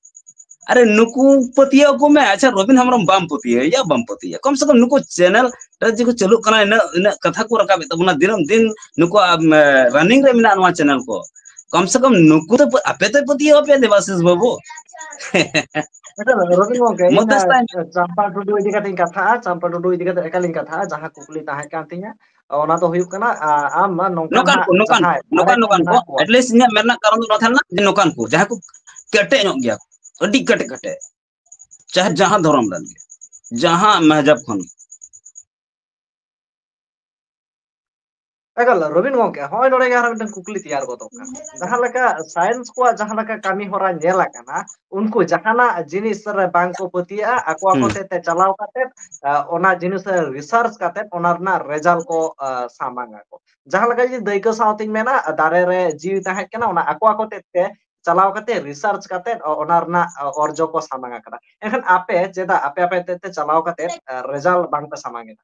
ᱟᱨᱮ ᱱᱩᱠᱩ ᱯᱟᱹᱛᱭᱟᱹᱣ ᱠᱚ ᱢᱮ᱾ ᱟᱪᱪᱷᱟ, ᱨᱚᱵᱤᱱ ᱦᱮᱢᱵᱨᱚᱢ ᱵᱟᱢ ᱯᱟᱹᱛᱭᱟᱹᱣ ᱭᱟ, ᱵᱟᱢ ᱯᱟᱹᱛᱭᱟᱹᱣ, ᱠᱚᱢ ᱥᱮ ᱠᱚᱢ ᱱᱩᱠᱩ ᱪᱮᱱᱮᱞ ᱨᱮ ᱡᱮ ᱠᱚ ᱪᱟᱹᱞᱩᱜ ᱠᱟᱱᱟ, ᱤᱱᱟᱹᱜ ᱤᱱᱟᱹᱜ ᱠᱟᱛᱷᱟ ᱠᱚ ᱨᱟᱠᱟᱵᱮᱫ ᱛᱟᱵᱚᱱᱟ ᱫᱤᱱᱟᱹᱢ ᱫᱤᱱ, ᱱᱩᱠᱩᱣᱟᱜ ᱨᱟᱱᱤᱝ ᱨᱮ ᱢᱮᱱᱟᱜᱼᱟ ᱱᱚᱣᱟ ᱪᱮᱱᱮᱞ ᱠᱚ᱾ ᱠᱚᱢ ᱥᱮ ᱠᱚᱢ ᱱᱩᱠᱩ ᱫᱚ ᱟᱯᱮ ᱫᱚ ᱯᱟᱹᱛᱭᱟᱹᱣ ᱟᱯᱮ ᱫᱮᱵᱟᱥᱤᱥ ᱵᱟᱹᱵᱩ᱾ ᱨᱚᱵᱤᱱ ᱜᱚᱝᱠᱮ, ᱤᱧ ᱪᱟᱢᱯᱟ ᱴᱩᱰᱩ ᱤᱫᱤ ᱠᱟᱛᱮ ᱤᱧ ᱠᱟᱛᱷᱟᱜᱼᱟ, ᱪᱟᱢᱯᱟ ᱴᱩᱰᱩ ᱤᱫᱤ ᱠᱟᱛᱮ ᱮᱠᱟᱞ ᱤᱧ ᱠᱟᱛᱷᱟᱜᱼᱟ᱾ ᱡᱟᱦᱟᱸ ᱠᱩᱠᱞᱤ ᱛᱟᱦᱮᱸ ᱠᱟᱱ ᱛᱤᱧᱟ, ᱚᱱᱟ ᱫᱚ ᱦᱩᱭᱩᱜ ᱠᱟᱱᱟ, ᱟᱢ ᱱᱚᱝᱠᱟᱱ ᱦᱟᱸᱜ ᱠᱚ, ᱱᱚᱝᱠᱟᱱ ᱡᱟᱦᱟᱸᱭ ᱠᱚ, ᱱᱚᱝᱠᱟᱱ, ᱱᱚᱝᱠᱟᱱ ᱠᱚ᱾ At least ᱤᱧᱟᱹᱜ ᱢᱮᱱ ᱨᱮᱱᱟᱜ ᱠᱟᱨᱚᱱ ᱫᱚ ᱱᱚᱣᱟ ᱛᱟᱦᱮᱸ ᱞᱮᱱᱟ ᱡᱮ ᱱᱚᱝᱠᱟᱱ ᱠᱚ, ᱡᱟᱦᱟᱸᱭ ᱠᱚ ᱠᱮᱴᱮᱡ ᱧᱚᱜ ᱜᱮᱭᱟ ᱠᱚ, ᱟᱹᱰᱤ ᱠᱮᱴᱮᱡ ᱠᱮᱴᱮᱡ, ᱪᱟᱦᱮ ᱡᱟᱦᱟᱸ ᱫᱷᱚᱨᱚᱢ ᱨᱮᱱ ᱜᱮ, ᱡᱟᱦᱟᱸ ᱢᱟᱦᱡᱟᱵ ᱠᱷᱚᱱ ᱜᱮ᱾ ᱮᱠᱟᱞ, ᱨᱚᱵᱤᱱ ᱜᱚᱝᱠᱮ, ᱦᱚᱸᱜᱼᱚᱭ ᱱᱚᱰᱮ ᱜᱮ ᱟᱨ ᱢᱤᱫᱴᱟᱝ ᱠᱩᱠᱞᱤ ᱛᱮᱭᱟᱨ ᱜᱚᱫᱚᱜ ᱠᱟᱱᱟ᱾ ᱡᱟᱦᱟᱸ ᱞᱮᱠᱟ ᱥᱟᱭᱮᱱᱥ ᱠᱚᱣᱟᱜ ᱡᱟᱦᱟᱸ ᱞᱮᱠᱟ ᱠᱟᱹᱢᱤ ᱦᱚᱨᱟ ᱧᱮᱞ ᱟᱠᱟᱱᱟ, ᱩᱱᱠᱩ ᱡᱟᱦᱟᱱᱟᱜ ᱡᱤᱱᱤᱥ ᱨᱮ ᱵᱟᱝ ᱠᱚ ᱯᱟᱹᱛᱭᱟᱹᱜᱼᱟ, ᱟᱠᱚ ᱟᱠᱚ ᱛᱮ ᱪᱟᱞᱟᱣ ᱠᱟᱛᱮ ᱚᱱᱟ ᱡᱤᱱᱤᱥ ᱨᱮ ᱨᱤᱥᱟᱨᱪ ᱠᱟᱛᱮ ᱚᱱᱟ ᱨᱮᱱᱟᱜ ᱨᱮᱡᱟᱞᱴ ᱠᱚ ᱥᱟᱢᱟᱝ ᱟᱠᱚ᱾ ᱡᱟᱦᱟᱸ ᱞᱮᱠᱟ ᱡᱩᱫᱤ ᱫᱟᱹᱭᱠᱟᱹ ᱥᱟᱶᱛᱮᱧ ᱢᱮᱱᱟ, ᱫᱟᱨᱮ ᱨᱮ ᱡᱤᱣᱤ ᱛᱟᱦᱮᱸ ᱠᱟᱱᱟ, ᱚᱱᱟ ᱟᱠᱚ ᱟᱠᱚ ᱛᱮ ᱪᱟᱞᱟᱣ ᱠᱟᱛᱮ ᱨᱤᱥᱟᱨᱪ ᱠᱟᱛᱮ ᱚᱱᱟ ᱨᱮᱱᱟᱜ ᱚᱨᱡᱚ ᱠᱚ ᱥᱟᱢᱟᱝ ᱟᱠᱟᱫᱟ᱾ ᱮᱱᱠᱷᱟᱱ ᱟᱯᱮ ᱪᱮᱫᱟᱜ ᱟᱯᱮ ᱟᱯᱮ ᱛᱮ ᱪᱟᱞᱟᱣ ᱠᱟᱛᱮ ᱨᱮᱡᱟᱞᱴ ᱵᱟᱝ ᱯᱮ ᱥᱟᱢᱟᱝ ᱮᱫᱟ?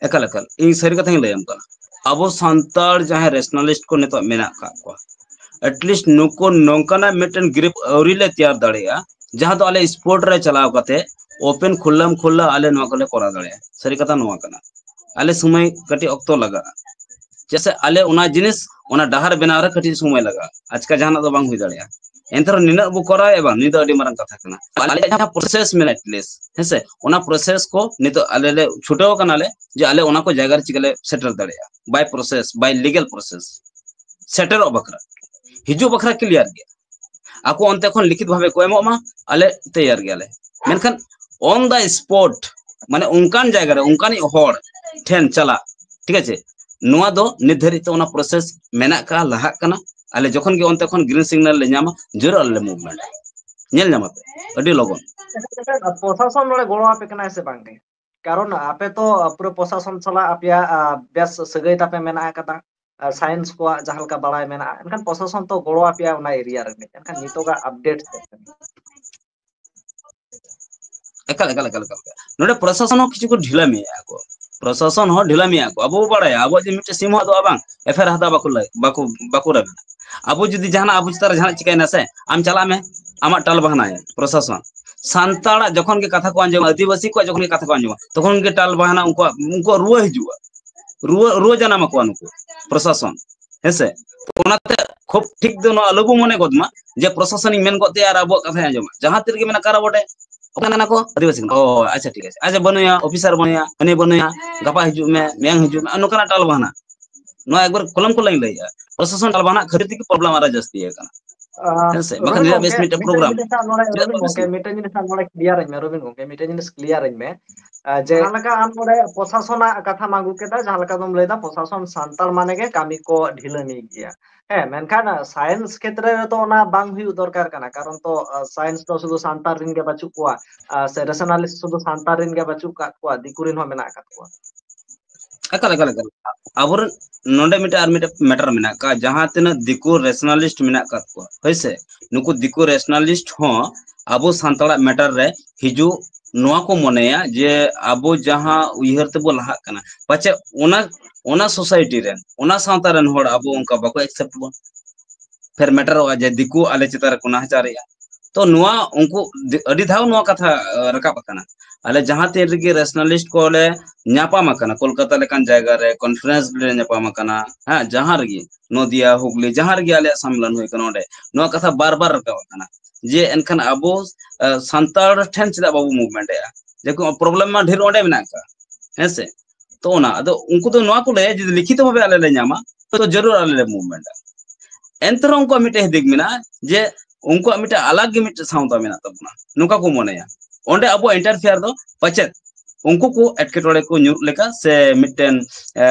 ᱮᱠᱟᱞ ᱮᱠᱟᱞ, ᱤᱧ ᱥᱟᱹᱨᱤ ᱠᱟᱛᱷᱟᱧ ᱞᱟᱹᱭᱟᱢ ᱠᱟᱱᱟ᱾ ᱟᱵᱚ ᱥᱟᱱᱛᱟᱲ ᱡᱟᱦᱟᱸᱭ ᱨᱮᱥᱱᱟᱞᱤᱥᱴ ᱠᱚ ᱱᱤᱛᱚᱜ ᱢᱮᱱᱟᱜ ᱟᱠᱟᱫ ᱠᱚᱣᱟ, ᱮᱴᱞᱤᱥᱴ ᱱᱩᱠᱩ ᱱᱚᱝᱠᱟᱱᱟᱜ ᱢᱤᱫᱴᱮᱱ ᱜᱨᱩᱯ ᱟᱹᱣᱨᱤ ᱞᱮ ᱛᱮᱭᱟᱨ ᱫᱟᱲᱮᱭᱟᱜᱼᱟ ᱡᱟᱦᱟᱸ ᱫᱚ ᱟᱞᱮ ᱥᱯᱳᱨᱴ ᱨᱮ ᱪᱟᱞᱟᱣ ᱠᱟᱛᱮ ᱳᱯᱮᱱ ᱠᱷᱩᱞᱞᱟᱢ ᱠᱷᱩᱞᱞᱟ ᱟᱞᱮ ᱱᱚᱣᱟ ᱠᱚᱞᱮ ᱠᱚᱨᱟᱣ ᱫᱟᱲᱮᱭᱟᱜᱼᱟ᱾ ᱥᱟᱹᱨᱤ ᱠᱟᱛᱷᱟ ᱱᱚᱣᱟ ᱠᱟᱱᱟ, ᱟᱞᱮ ᱥᱚᱢᱚᱭ ᱠᱟᱹᱴᱤᱡ ᱚᱠᱛᱚ ᱞᱟᱜᱟᱜᱼᱟ᱾ ᱪᱮᱫᱟᱜ ᱥᱮ ᱟᱞᱮ ᱚᱱᱟ ᱡᱤᱱᱤᱥ, ᱚᱱᱟ ᱰᱟᱦᱟᱨ ᱵᱮᱱᱟᱣ ᱨᱮ ᱠᱟᱹᱴᱤᱡ ᱥᱚᱢᱚᱭ ᱞᱟᱜᱟᱜᱼᱟ, ᱟᱪᱠᱟ ᱡᱟᱦᱟᱱᱟᱜ ᱫᱚ ᱵᱟᱝ ᱦᱩᱭ ᱫᱟᱲᱮᱭᱟᱜᱼᱟ᱾ ᱮᱱᱛᱮ ᱨᱮᱦᱚᱸ ᱱᱤᱱᱟᱹᱜ ᱵᱚ ᱠᱚᱨᱟᱣᱮᱫ ᱵᱟᱝ, ᱱᱤᱭᱟᱹ ᱫᱚ ᱟᱹᱰᱤ ᱢᱟᱨᱟᱝ ᱠᱟᱛᱷᱟ ᱠᱟᱱᱟ᱾ ᱟᱞᱮ ᱡᱟᱦᱟᱸ ᱯᱨᱚᱥᱮᱥ ᱢᱮᱱᱟᱜᱼᱟ ᱮᱴᱞᱤᱥᱴ, ᱦᱮᱸᱥᱮ, ᱚᱱᱟ ᱯᱨᱚᱥᱮᱥ ᱠᱚ ᱱᱤᱛᱚᱜ ᱟᱞᱮ ᱞᱮ ᱪᱷᱩᱴᱟᱹᱣ ᱟᱠᱟᱱᱟᱞᱮ ᱡᱮ ᱟᱞᱮ ᱚᱱᱟ ᱠᱚ ᱡᱟᱭᱜᱟ ᱨᱮ ᱪᱤᱠᱟᱹ ᱞᱮ ᱥᱮᱴᱮᱨ ᱫᱟᱲᱮᱭᱟᱜᱼᱟ, ᱵᱟᱭ ᱯᱨᱚᱥᱮᱥ, ᱵᱟᱭ ᱞᱤᱜᱟᱞ ᱯᱨᱚᱥᱮᱥ ᱥᱮᱴᱮᱨᱚᱜ ᱵᱟᱠᱷᱨᱟ᱾ ᱦᱤᱡᱩᱜ ᱵᱟᱠᱷᱨᱟ ᱠᱞᱤᱭᱟᱨ ᱜᱮᱭᱟ, ᱟᱠᱚ ᱚᱱᱛᱮ ᱠᱷᱚᱱ ᱞᱤᱠᱷᱤᱛ ᱵᱷᱟᱵᱮ ᱠᱚ ᱮᱢᱚᱜ ᱢᱟ, ᱟᱞᱮ ᱛᱮᱭᱟᱨ ᱜᱮᱭᱟᱞᱮ᱾ ᱢᱮᱱᱠᱷᱟᱱ ᱚᱱ ᱫᱟ ᱥᱯᱚᱴ, ᱢᱟᱱᱮ ᱚᱱᱠᱟᱱ ᱡᱟᱭᱜᱟ ᱨᱮ ᱚᱱᱠᱟᱱᱤᱡ ᱦᱚᱲ ᱴᱷᱮᱱ ᱪᱟᱞᱟᱜ, ᱴᱷᱤᱠ ᱟᱪᱷᱮ, ᱱᱚᱣᱟ ᱫᱚ ᱱᱤᱛ ᱫᱷᱟᱹᱨᱤᱡ ᱛᱮ ᱚᱱᱟ ᱯᱨᱚᱥᱮᱥ ᱢᱮᱱᱟᱜ ᱠᱟᱜᱼᱟ, ᱞᱟᱦᱟᱜ ᱠᱟᱱᱟ᱾ ᱟᱞᱮ ᱡᱚᱠᱷᱚᱱ ᱜᱮ ᱚᱱᱛᱮ ᱠᱷᱚᱱ ᱜᱨᱤᱱ ᱥᱤᱜᱱᱟᱞ ᱞᱮ ᱧᱟᱢᱟ, ᱡᱳᱨ ᱟᱞᱮ ᱞᱮ ᱢᱩᱵᱷᱢᱮᱱᱴ, ᱧᱮᱞ ᱧᱟᱢᱟ ᱯᱮ ᱟᱹᱰᱤ ᱞᱚᱜᱚᱱ᱾ ᱯᱨᱚᱥᱟᱥᱚᱱ ᱱᱚᱰᱮ ᱜᱚᱲᱚ ᱟᱯᱮ ᱠᱟᱱᱟᱭ ᱥᱮ ᱵᱟᱝ ᱜᱮ? ᱠᱟᱨᱚᱱ ᱟᱯᱮ ᱛᱚ ᱯᱩᱨᱟᱹ ᱯᱨᱚᱥᱟᱥᱚᱱ ᱥᱟᱞᱟᱜ ᱟᱯᱮᱭᱟᱜ, ᱟ, ᱵᱮᱥ ᱥᱟᱹᱜᱟᱹᱭ ᱛᱟᱯᱮ ᱢᱮᱱᱟᱜ ᱟᱠᱟᱫᱟ, ᱟ, ᱥᱟᱭᱮᱱᱥ ᱠᱚᱣᱟᱜ ᱡᱟᱦᱟᱸ ᱞᱮᱠᱟ ᱵᱟᱲᱟᱭ ᱢᱮᱱᱟᱜᱼᱟ, ᱮᱱᱠᱷᱟᱱ ᱯᱨᱚᱥᱟᱥᱚᱱ ᱛᱚ ᱜᱚᱲᱚ ᱟᱯᱮᱭᱟ ᱚᱱᱟ ᱮᱨᱤᱭᱟ ᱨᱮ᱾ ᱮᱱᱠᱷᱟᱱ ᱱᱤᱛᱚᱜᱟᱜ ᱟᱯᱰᱮᱴ ᱪᱮᱫ ᱠᱟᱱᱟ? ᱮᱠᱟᱞ, ᱮᱠᱟᱞ, ᱮᱠᱟᱞ, ᱮᱠᱟᱞ᱾ ᱱᱚᱰᱮ ᱯᱨᱚᱥᱟᱥᱚᱱ ᱦᱚᱸ ᱠᱤᱪᱷᱩ ᱠᱚ ᱰᱷᱤᱞᱟᱹᱢᱤᱭᱮᱫᱼᱟ ᱠᱚ᱾ ᱯᱨᱚᱥᱟᱥᱚᱱ ᱦᱚᱸ ᱰᱷᱤᱞᱟᱹᱢᱤᱭᱮᱫᱼᱟ ᱠᱚ᱾ ᱟᱵᱚ ᱵᱚ ᱵᱟᱲᱟᱭᱟ, ᱟᱵᱚᱣᱟᱜ ᱡᱮ ᱢᱤᱫᱴᱮᱱ ᱥᱤᱢ ᱦᱚᱸ ᱟᱫᱚᱜᱼᱟ ᱵᱟᱝ, ᱮᱯᱷ ᱟᱭ ᱟᱨ ᱦᱟᱛᱟᱣ ᱵᱟᱠᱚ ᱞᱟᱹᱭ, ᱵᱟᱠᱚ, ᱵᱟᱠᱚ ᱨᱮᱵᱮᱱᱟ᱾ ᱟᱵᱚ ᱡᱩᱫᱤ ᱡᱟᱦᱟᱱᱟᱜ ᱟᱵᱚ ᱪᱮᱛᱟᱱ ᱨᱮ ᱡᱟᱦᱟᱱᱟᱜ ᱪᱤᱠᱟᱹᱭᱮᱱᱟ ᱥᱮ, ᱟᱢ ᱪᱟᱞᱟᱜ ᱢᱮ, ᱟᱢᱟᱜ ᱴᱟᱞ ᱵᱟᱦᱟᱱᱟᱭᱟ ᱯᱨᱚᱥᱟᱥᱚᱱ᱾ ᱥᱟᱱᱛᱟᱲᱟᱜ ᱡᱚᱠᱷᱚᱱ ᱜᱮ ᱠᱟᱛᱷᱟ ᱠᱚ ᱟᱸᱡᱚᱢᱟ, ᱟᱹᱫᱤᱵᱟᱹᱥᱤ ᱠᱚᱣᱟᱜ ᱡᱚᱠᱷᱚᱱ ᱜᱮ ᱠᱟᱛᱷᱟ ᱠᱚ ᱟᱸᱡᱚᱢᱟ, ᱛᱚᱠᱷᱚᱱ ᱜᱮ ᱴᱟᱞ ᱵᱟᱦᱟᱱᱟ ᱩᱱᱠᱩᱣᱟᱜ, ᱩᱱᱠᱩᱣᱟᱜ ᱨᱩᱣᱟᱹ ᱦᱤᱡᱩᱜᱼᱟ, ᱨᱩᱣᱟᱹ, ᱨᱩᱣᱟᱹ ᱡᱟᱱᱟᱢ ᱟᱠᱚᱣᱟ ᱱᱩᱠᱩ ᱯᱨᱚᱥᱟᱥᱚᱱ, ᱦᱮᱸᱥᱮ? ᱚᱱᱟᱛᱮ ᱠᱷᱩᱵ ᱴᱷᱤᱠ ᱫᱚ ᱱᱚᱣᱟ ᱟᱞᱚ ᱵᱚ ᱢᱚᱱᱮ ᱜᱚᱫ ᱢᱟ ᱡᱮ ᱯᱨᱚᱥᱟᱥᱚᱱᱤᱧ ᱢᱮᱱ ᱜᱚᱫ ᱛᱟᱭᱟ ᱟᱨ ᱟᱵᱚᱣᱟᱜ ᱠᱟᱛᱷᱟᱭ ᱟᱸᱡᱚᱢᱟ᱾ ᱡᱟᱦᱟᱸ ᱛᱤ ᱨᱮᱜᱮ ᱢᱮᱱᱟ, "ᱚᱠᱟᱨᱮ ᱵᱚᱴᱮ?" ᱚᱠᱟ ᱠᱟᱱᱟ ᱠᱚ? ᱟᱹᱫᱤᱵᱟᱹᱥᱤ ᱠᱟᱱᱟ᱾ ᱚ, ᱟᱪᱪᱷᱟ, ᱴᱷᱤᱠ ᱟᱪᱷᱮ᱾ ᱟᱪᱪᱷᱟ, ᱵᱟᱹᱱᱩᱭᱟ, ᱚᱯᱷᱤᱥᱟᱨ ᱵᱟᱹᱱᱩᱭᱟ, ᱦᱟᱹᱱᱤ ᱵᱟᱹᱱᱩᱭᱟ, ᱜᱟᱯᱟ ᱦᱤᱡᱩᱜ ᱢᱮ, ᱢᱮᱭᱟᱝ ᱦᱤᱡᱩᱜ ᱢᱮ, ᱱᱚᱝᱠᱟᱱᱟᱜ ᱴᱟᱞ ᱵᱟᱦᱟᱱᱟ᱾ ᱱᱚᱣᱟ ᱮᱠᱵᱟᱨ ᱠᱚᱞᱚᱢ ᱠᱚᱞᱚᱢ ᱞᱟᱹᱭᱮᱜᱼᱟ᱾ ᱯᱨᱚᱥᱟᱥᱚᱱ ᱴᱟᱞ ᱵᱟᱦᱟᱱᱟ ᱠᱷᱟᱹᱛᱤᱨ ᱛᱮᱜᱮ ᱯᱨᱚᱵᱞᱮᱢ ᱟᱨᱚ ᱡᱟᱹᱥᱛᱤ ᱟᱠᱟᱱᱟ᱾ ᱦᱮᱸ ᱥᱮ? ᱵᱟᱠᱷᱟᱱ ᱨᱚᱵᱤᱱ ᱱᱤᱱᱟᱹᱜ ᱵᱮᱥ ᱜᱚᱢᱠᱮ, ᱢᱤᱫᱴᱮᱱ ᱢᱤᱫᱴᱮᱱ ᱯᱨᱳᱜᱨᱟᱢ᱾ ᱡᱤᱱᱤᱥ ᱦᱟᱸᱜ ᱱᱚᱰᱮ, ᱪᱮᱫᱟᱜ ᱨᱚᱵᱤᱱ ᱵᱟᱝ ᱵᱮᱥ ᱜᱚᱢᱠᱮ, ᱦᱩᱭᱩᱜᱼᱟ? ᱢᱤᱫᱴᱮᱱ ᱡᱤᱱᱤᱥ ᱦᱟᱸᱜ ᱱᱚᱰᱮ clear ᱟᱹᱧ ᱢᱮ, ᱨᱚᱵᱤᱱ ᱜᱚᱢᱠᱮ, ᱢᱤᱫᱴᱮᱱ ᱡᱤᱱᱤᱥ clear ᱟᱹᱧ ᱢᱮ᱾ ᱟᱨ ᱡᱮ ᱡᱟᱦᱟᱸ ᱞᱮᱠᱟ ᱟᱢ ᱱᱚᱰᱮ ᱯᱨᱚᱥᱟᱥᱚᱱᱟᱜ ᱠᱟᱛᱷᱟᱢ ᱟᱹᱜᱩ ᱠᱮᱫᱟ, ᱡᱟᱦᱟᱸ ᱞᱮᱠᱟ ᱫᱚᱢ ᱞᱟᱹᱭᱫᱟ ᱯᱨᱚᱥᱟᱥᱚᱱ ᱥᱟᱱᱛᱟᱲ ᱢᱟᱱᱮ ᱜᱮ ᱠᱟᱹᱢᱤ ᱠᱚ ᱰᱷᱤᱞᱟᱹᱢᱤ ᱜᱮᱭᱟ᱾ ᱦᱮᱸ, ᱢᱮᱱᱠᱷᱟᱱ, ᱟ, ᱥᱟᱭᱮᱱᱥ ᱠᱷᱮᱛᱨᱮ ᱨᱮᱫᱚ ᱚᱱᱟ ᱵᱟᱝ ᱦᱩᱭᱩᱜ ᱫᱚᱨᱠᱟᱨ ᱠᱟᱱᱟ, ᱠᱟᱨᱚᱱ ᱛᱚ, ᱟ, ᱥᱟᱭᱮᱱᱥ ᱫᱚ ᱥᱩᱫᱷᱩ ᱥᱟᱱᱛᱟᱲ ᱨᱮᱱ ᱜᱮ ᱵᱟᱹᱪᱩᱜ ᱠᱚᱣᱟ, ᱟ, ᱥᱮ ᱨᱮᱥᱚᱱᱟᱞᱤᱥᱴ ᱥᱩᱫᱷᱩ ᱥᱟᱱᱛᱟᱲ ᱨᱮᱱ ᱜᱮ ᱵᱟᱹᱪᱩᱜ ᱠᱟᱜ ᱠᱚᱣᱟ, ᱫᱤᱠᱩ ᱨᱮᱱ ᱦᱚᱸ ᱢᱮᱱᱟᱜ ᱟᱠᱟᱫ ᱠᱚᱣᱟ᱾ ᱮᱠᱟᱞ, ᱮᱠᱟᱞ, ᱮᱠᱟᱞ᱾ ᱟᱵᱚᱨᱮᱱ ᱱᱚᱰᱮ ᱢᱤᱫᱴᱮᱱ ᱟᱨ ᱢᱤᱫᱴᱮᱱ matter ᱢᱮᱱᱟᱜ ᱟᱠᱟᱫ, ᱡᱟᱦᱟᱸ ᱛᱤᱱᱟᱹᱜ ᱫᱤᱠᱩ rationalist ᱢᱮᱱᱟᱜ ᱟᱠᱟᱫ ᱠᱚᱣᱟ, ᱦᱳᱭ ᱥᱮ, ᱱᱩᱠᱩ ᱫᱤᱠᱩ rationalist ᱦᱚᱸ ᱟᱵᱚ ᱥᱟᱱᱛᱟᱲᱟᱜ matter ᱨᱮ ᱦᱤᱡᱩᱜ, ᱱᱚᱣᱟ ᱠᱚ ᱢᱚᱱᱮᱭᱟ ᱡᱮ ᱟᱵᱚ ᱡᱟᱦᱟᱸ ᱩᱭᱦᱟᱹᱨ ᱛᱮᱵᱚ ᱞᱟᱦᱟᱜ ᱠᱟᱱᱟ, ᱯᱟᱪᱮᱫ ᱚᱱᱟ, ᱚᱱᱟ society ᱨᱮᱱ, ᱚᱱᱟ ᱥᱟᱶᱛᱟ ᱨᱮᱱ ᱦᱚᱲ ᱟᱵᱚ ᱚᱱᱠᱟ ᱵᱟᱠᱚ accept ᱵᱚᱱ, ᱯᱷᱮᱨ ᱢᱮᱴᱟᱨᱚᱜᱼᱟ ᱡᱮ ᱫᱤᱠᱩ ᱟᱞᱮ ᱪᱮᱛᱟᱱ ᱨᱮᱠᱚ ᱱᱟᱦᱟᱪᱟᱨᱮᱜᱼᱟ᱾ ᱛᱚ ᱱᱚᱣᱟ ᱩᱱᱠᱩ ᱫᱤ-, ᱟᱹᱰᱤ ᱫᱷᱟᱣ ᱱᱚᱣᱟ ᱠᱟᱛᱷᱟ, ᱟᱸ, ᱨᱟᱠᱟᱵ ᱟᱠᱟᱱᱟ᱾ ᱟᱞᱮ ᱡᱟᱦᱟᱸ ᱛᱤᱱ ᱨᱮᱜᱮ rationalist ᱠᱚ ᱞᱮ ᱧᱟᱯᱟᱢ ᱟᱠᱟᱱᱟ, ᱠᱳᱞᱠᱟᱛᱟ ᱞᱮᱠᱟᱱ ᱡᱟᱭᱜᱟ ᱨᱮ conference ᱞᱮ ᱧᱟᱯᱟᱢ ᱟᱠᱟᱱᱟ, ᱦᱮᱸ, ᱡᱟᱦᱟᱸ ᱨᱮᱜᱮ, ᱱᱚᱫᱤᱭᱟ, ᱦᱩᱜᱽᱞᱤ, ᱡᱟᱦᱟᱸ ᱨᱮᱜᱮ ᱟᱞᱮᱭᱟᱜ ᱥᱚᱢᱢᱮᱞᱚᱱ ᱦᱩᱭ ᱟᱠᱟᱱᱟ, ᱚᱸᱰᱮ ᱱᱚᱣᱟ ᱠᱟᱛᱷᱟ ᱵᱟᱨ ᱵᱟᱨ ᱨᱟᱠᱟᱵ ᱟᱠᱟᱱᱟ ᱡᱮ ᱮᱱᱠᱷᱟᱱ ᱟᱵᱚ, ᱟᱸ, ᱥᱟᱱᱛᱟᱲ ᱴᱷᱮᱱ ᱪᱮᱫᱟᱜ ᱵᱟᱵᱚ movement ᱮᱜᱼᱟ? ᱡᱮ problem ᱢᱟ ᱰᱷᱮᱨ ᱚᱸᱰᱮ ᱢᱮᱱᱟᱜ ᱟᱠᱟᱫ, ᱦᱮᱸ ᱥᱮ? ᱛᱚ ᱚᱱᱟ, ᱟᱫᱚ ᱩᱱᱠᱩ ᱫᱚ ᱱᱚᱣᱟ ᱠᱚ ᱞᱟᱹᱭᱟ, ᱡᱩᱫᱤ ᱞᱤᱠᱷᱤᱛᱚ ᱵᱷᱟᱵᱮ ᱟᱞᱮ ᱞᱮ ᱧᱟᱢᱟ, ᱛᱚ ᱡᱟᱹᱨᱩᱲ ᱟᱞᱮ ᱞᱮ movement ᱟ᱾ ᱮᱱᱛᱮ ᱨᱮᱦᱚᱸ ᱩᱱᱠᱩᱣᱟᱜ ᱢᱤᱫᱴᱮᱱ ᱦᱤᱫᱤᱠ ᱢᱮᱱᱟᱜᱼᱟ ᱡᱮ ᱩᱱᱠᱩᱣᱟᱜ ᱢᱤᱫᱴᱮᱱ ᱟᱞᱟᱜᱽ ᱜᱮ ᱢᱤᱫᱴᱮᱱ ᱥᱟᱶᱛᱟ ᱢᱮᱱᱟᱜ ᱛᱟᱵᱚᱱᱟ, ᱱᱚᱝᱠᱟ ᱠᱚ ᱢᱚᱱᱮᱭᱟ᱾ ᱚᱸᱰᱮ ᱟᱵᱚ interfere ᱫᱚ ᱯᱟᱪᱮᱫ ᱩᱱᱠᱩ ᱠᱚ ᱮᱴᱠᱮᱴᱚᱬᱮ ᱠᱚ ᱧᱩᱨᱩᱜ ᱞᱮᱠᱟ ᱥᱮ ᱢᱤᱫᱴᱮᱱ, ᱮ,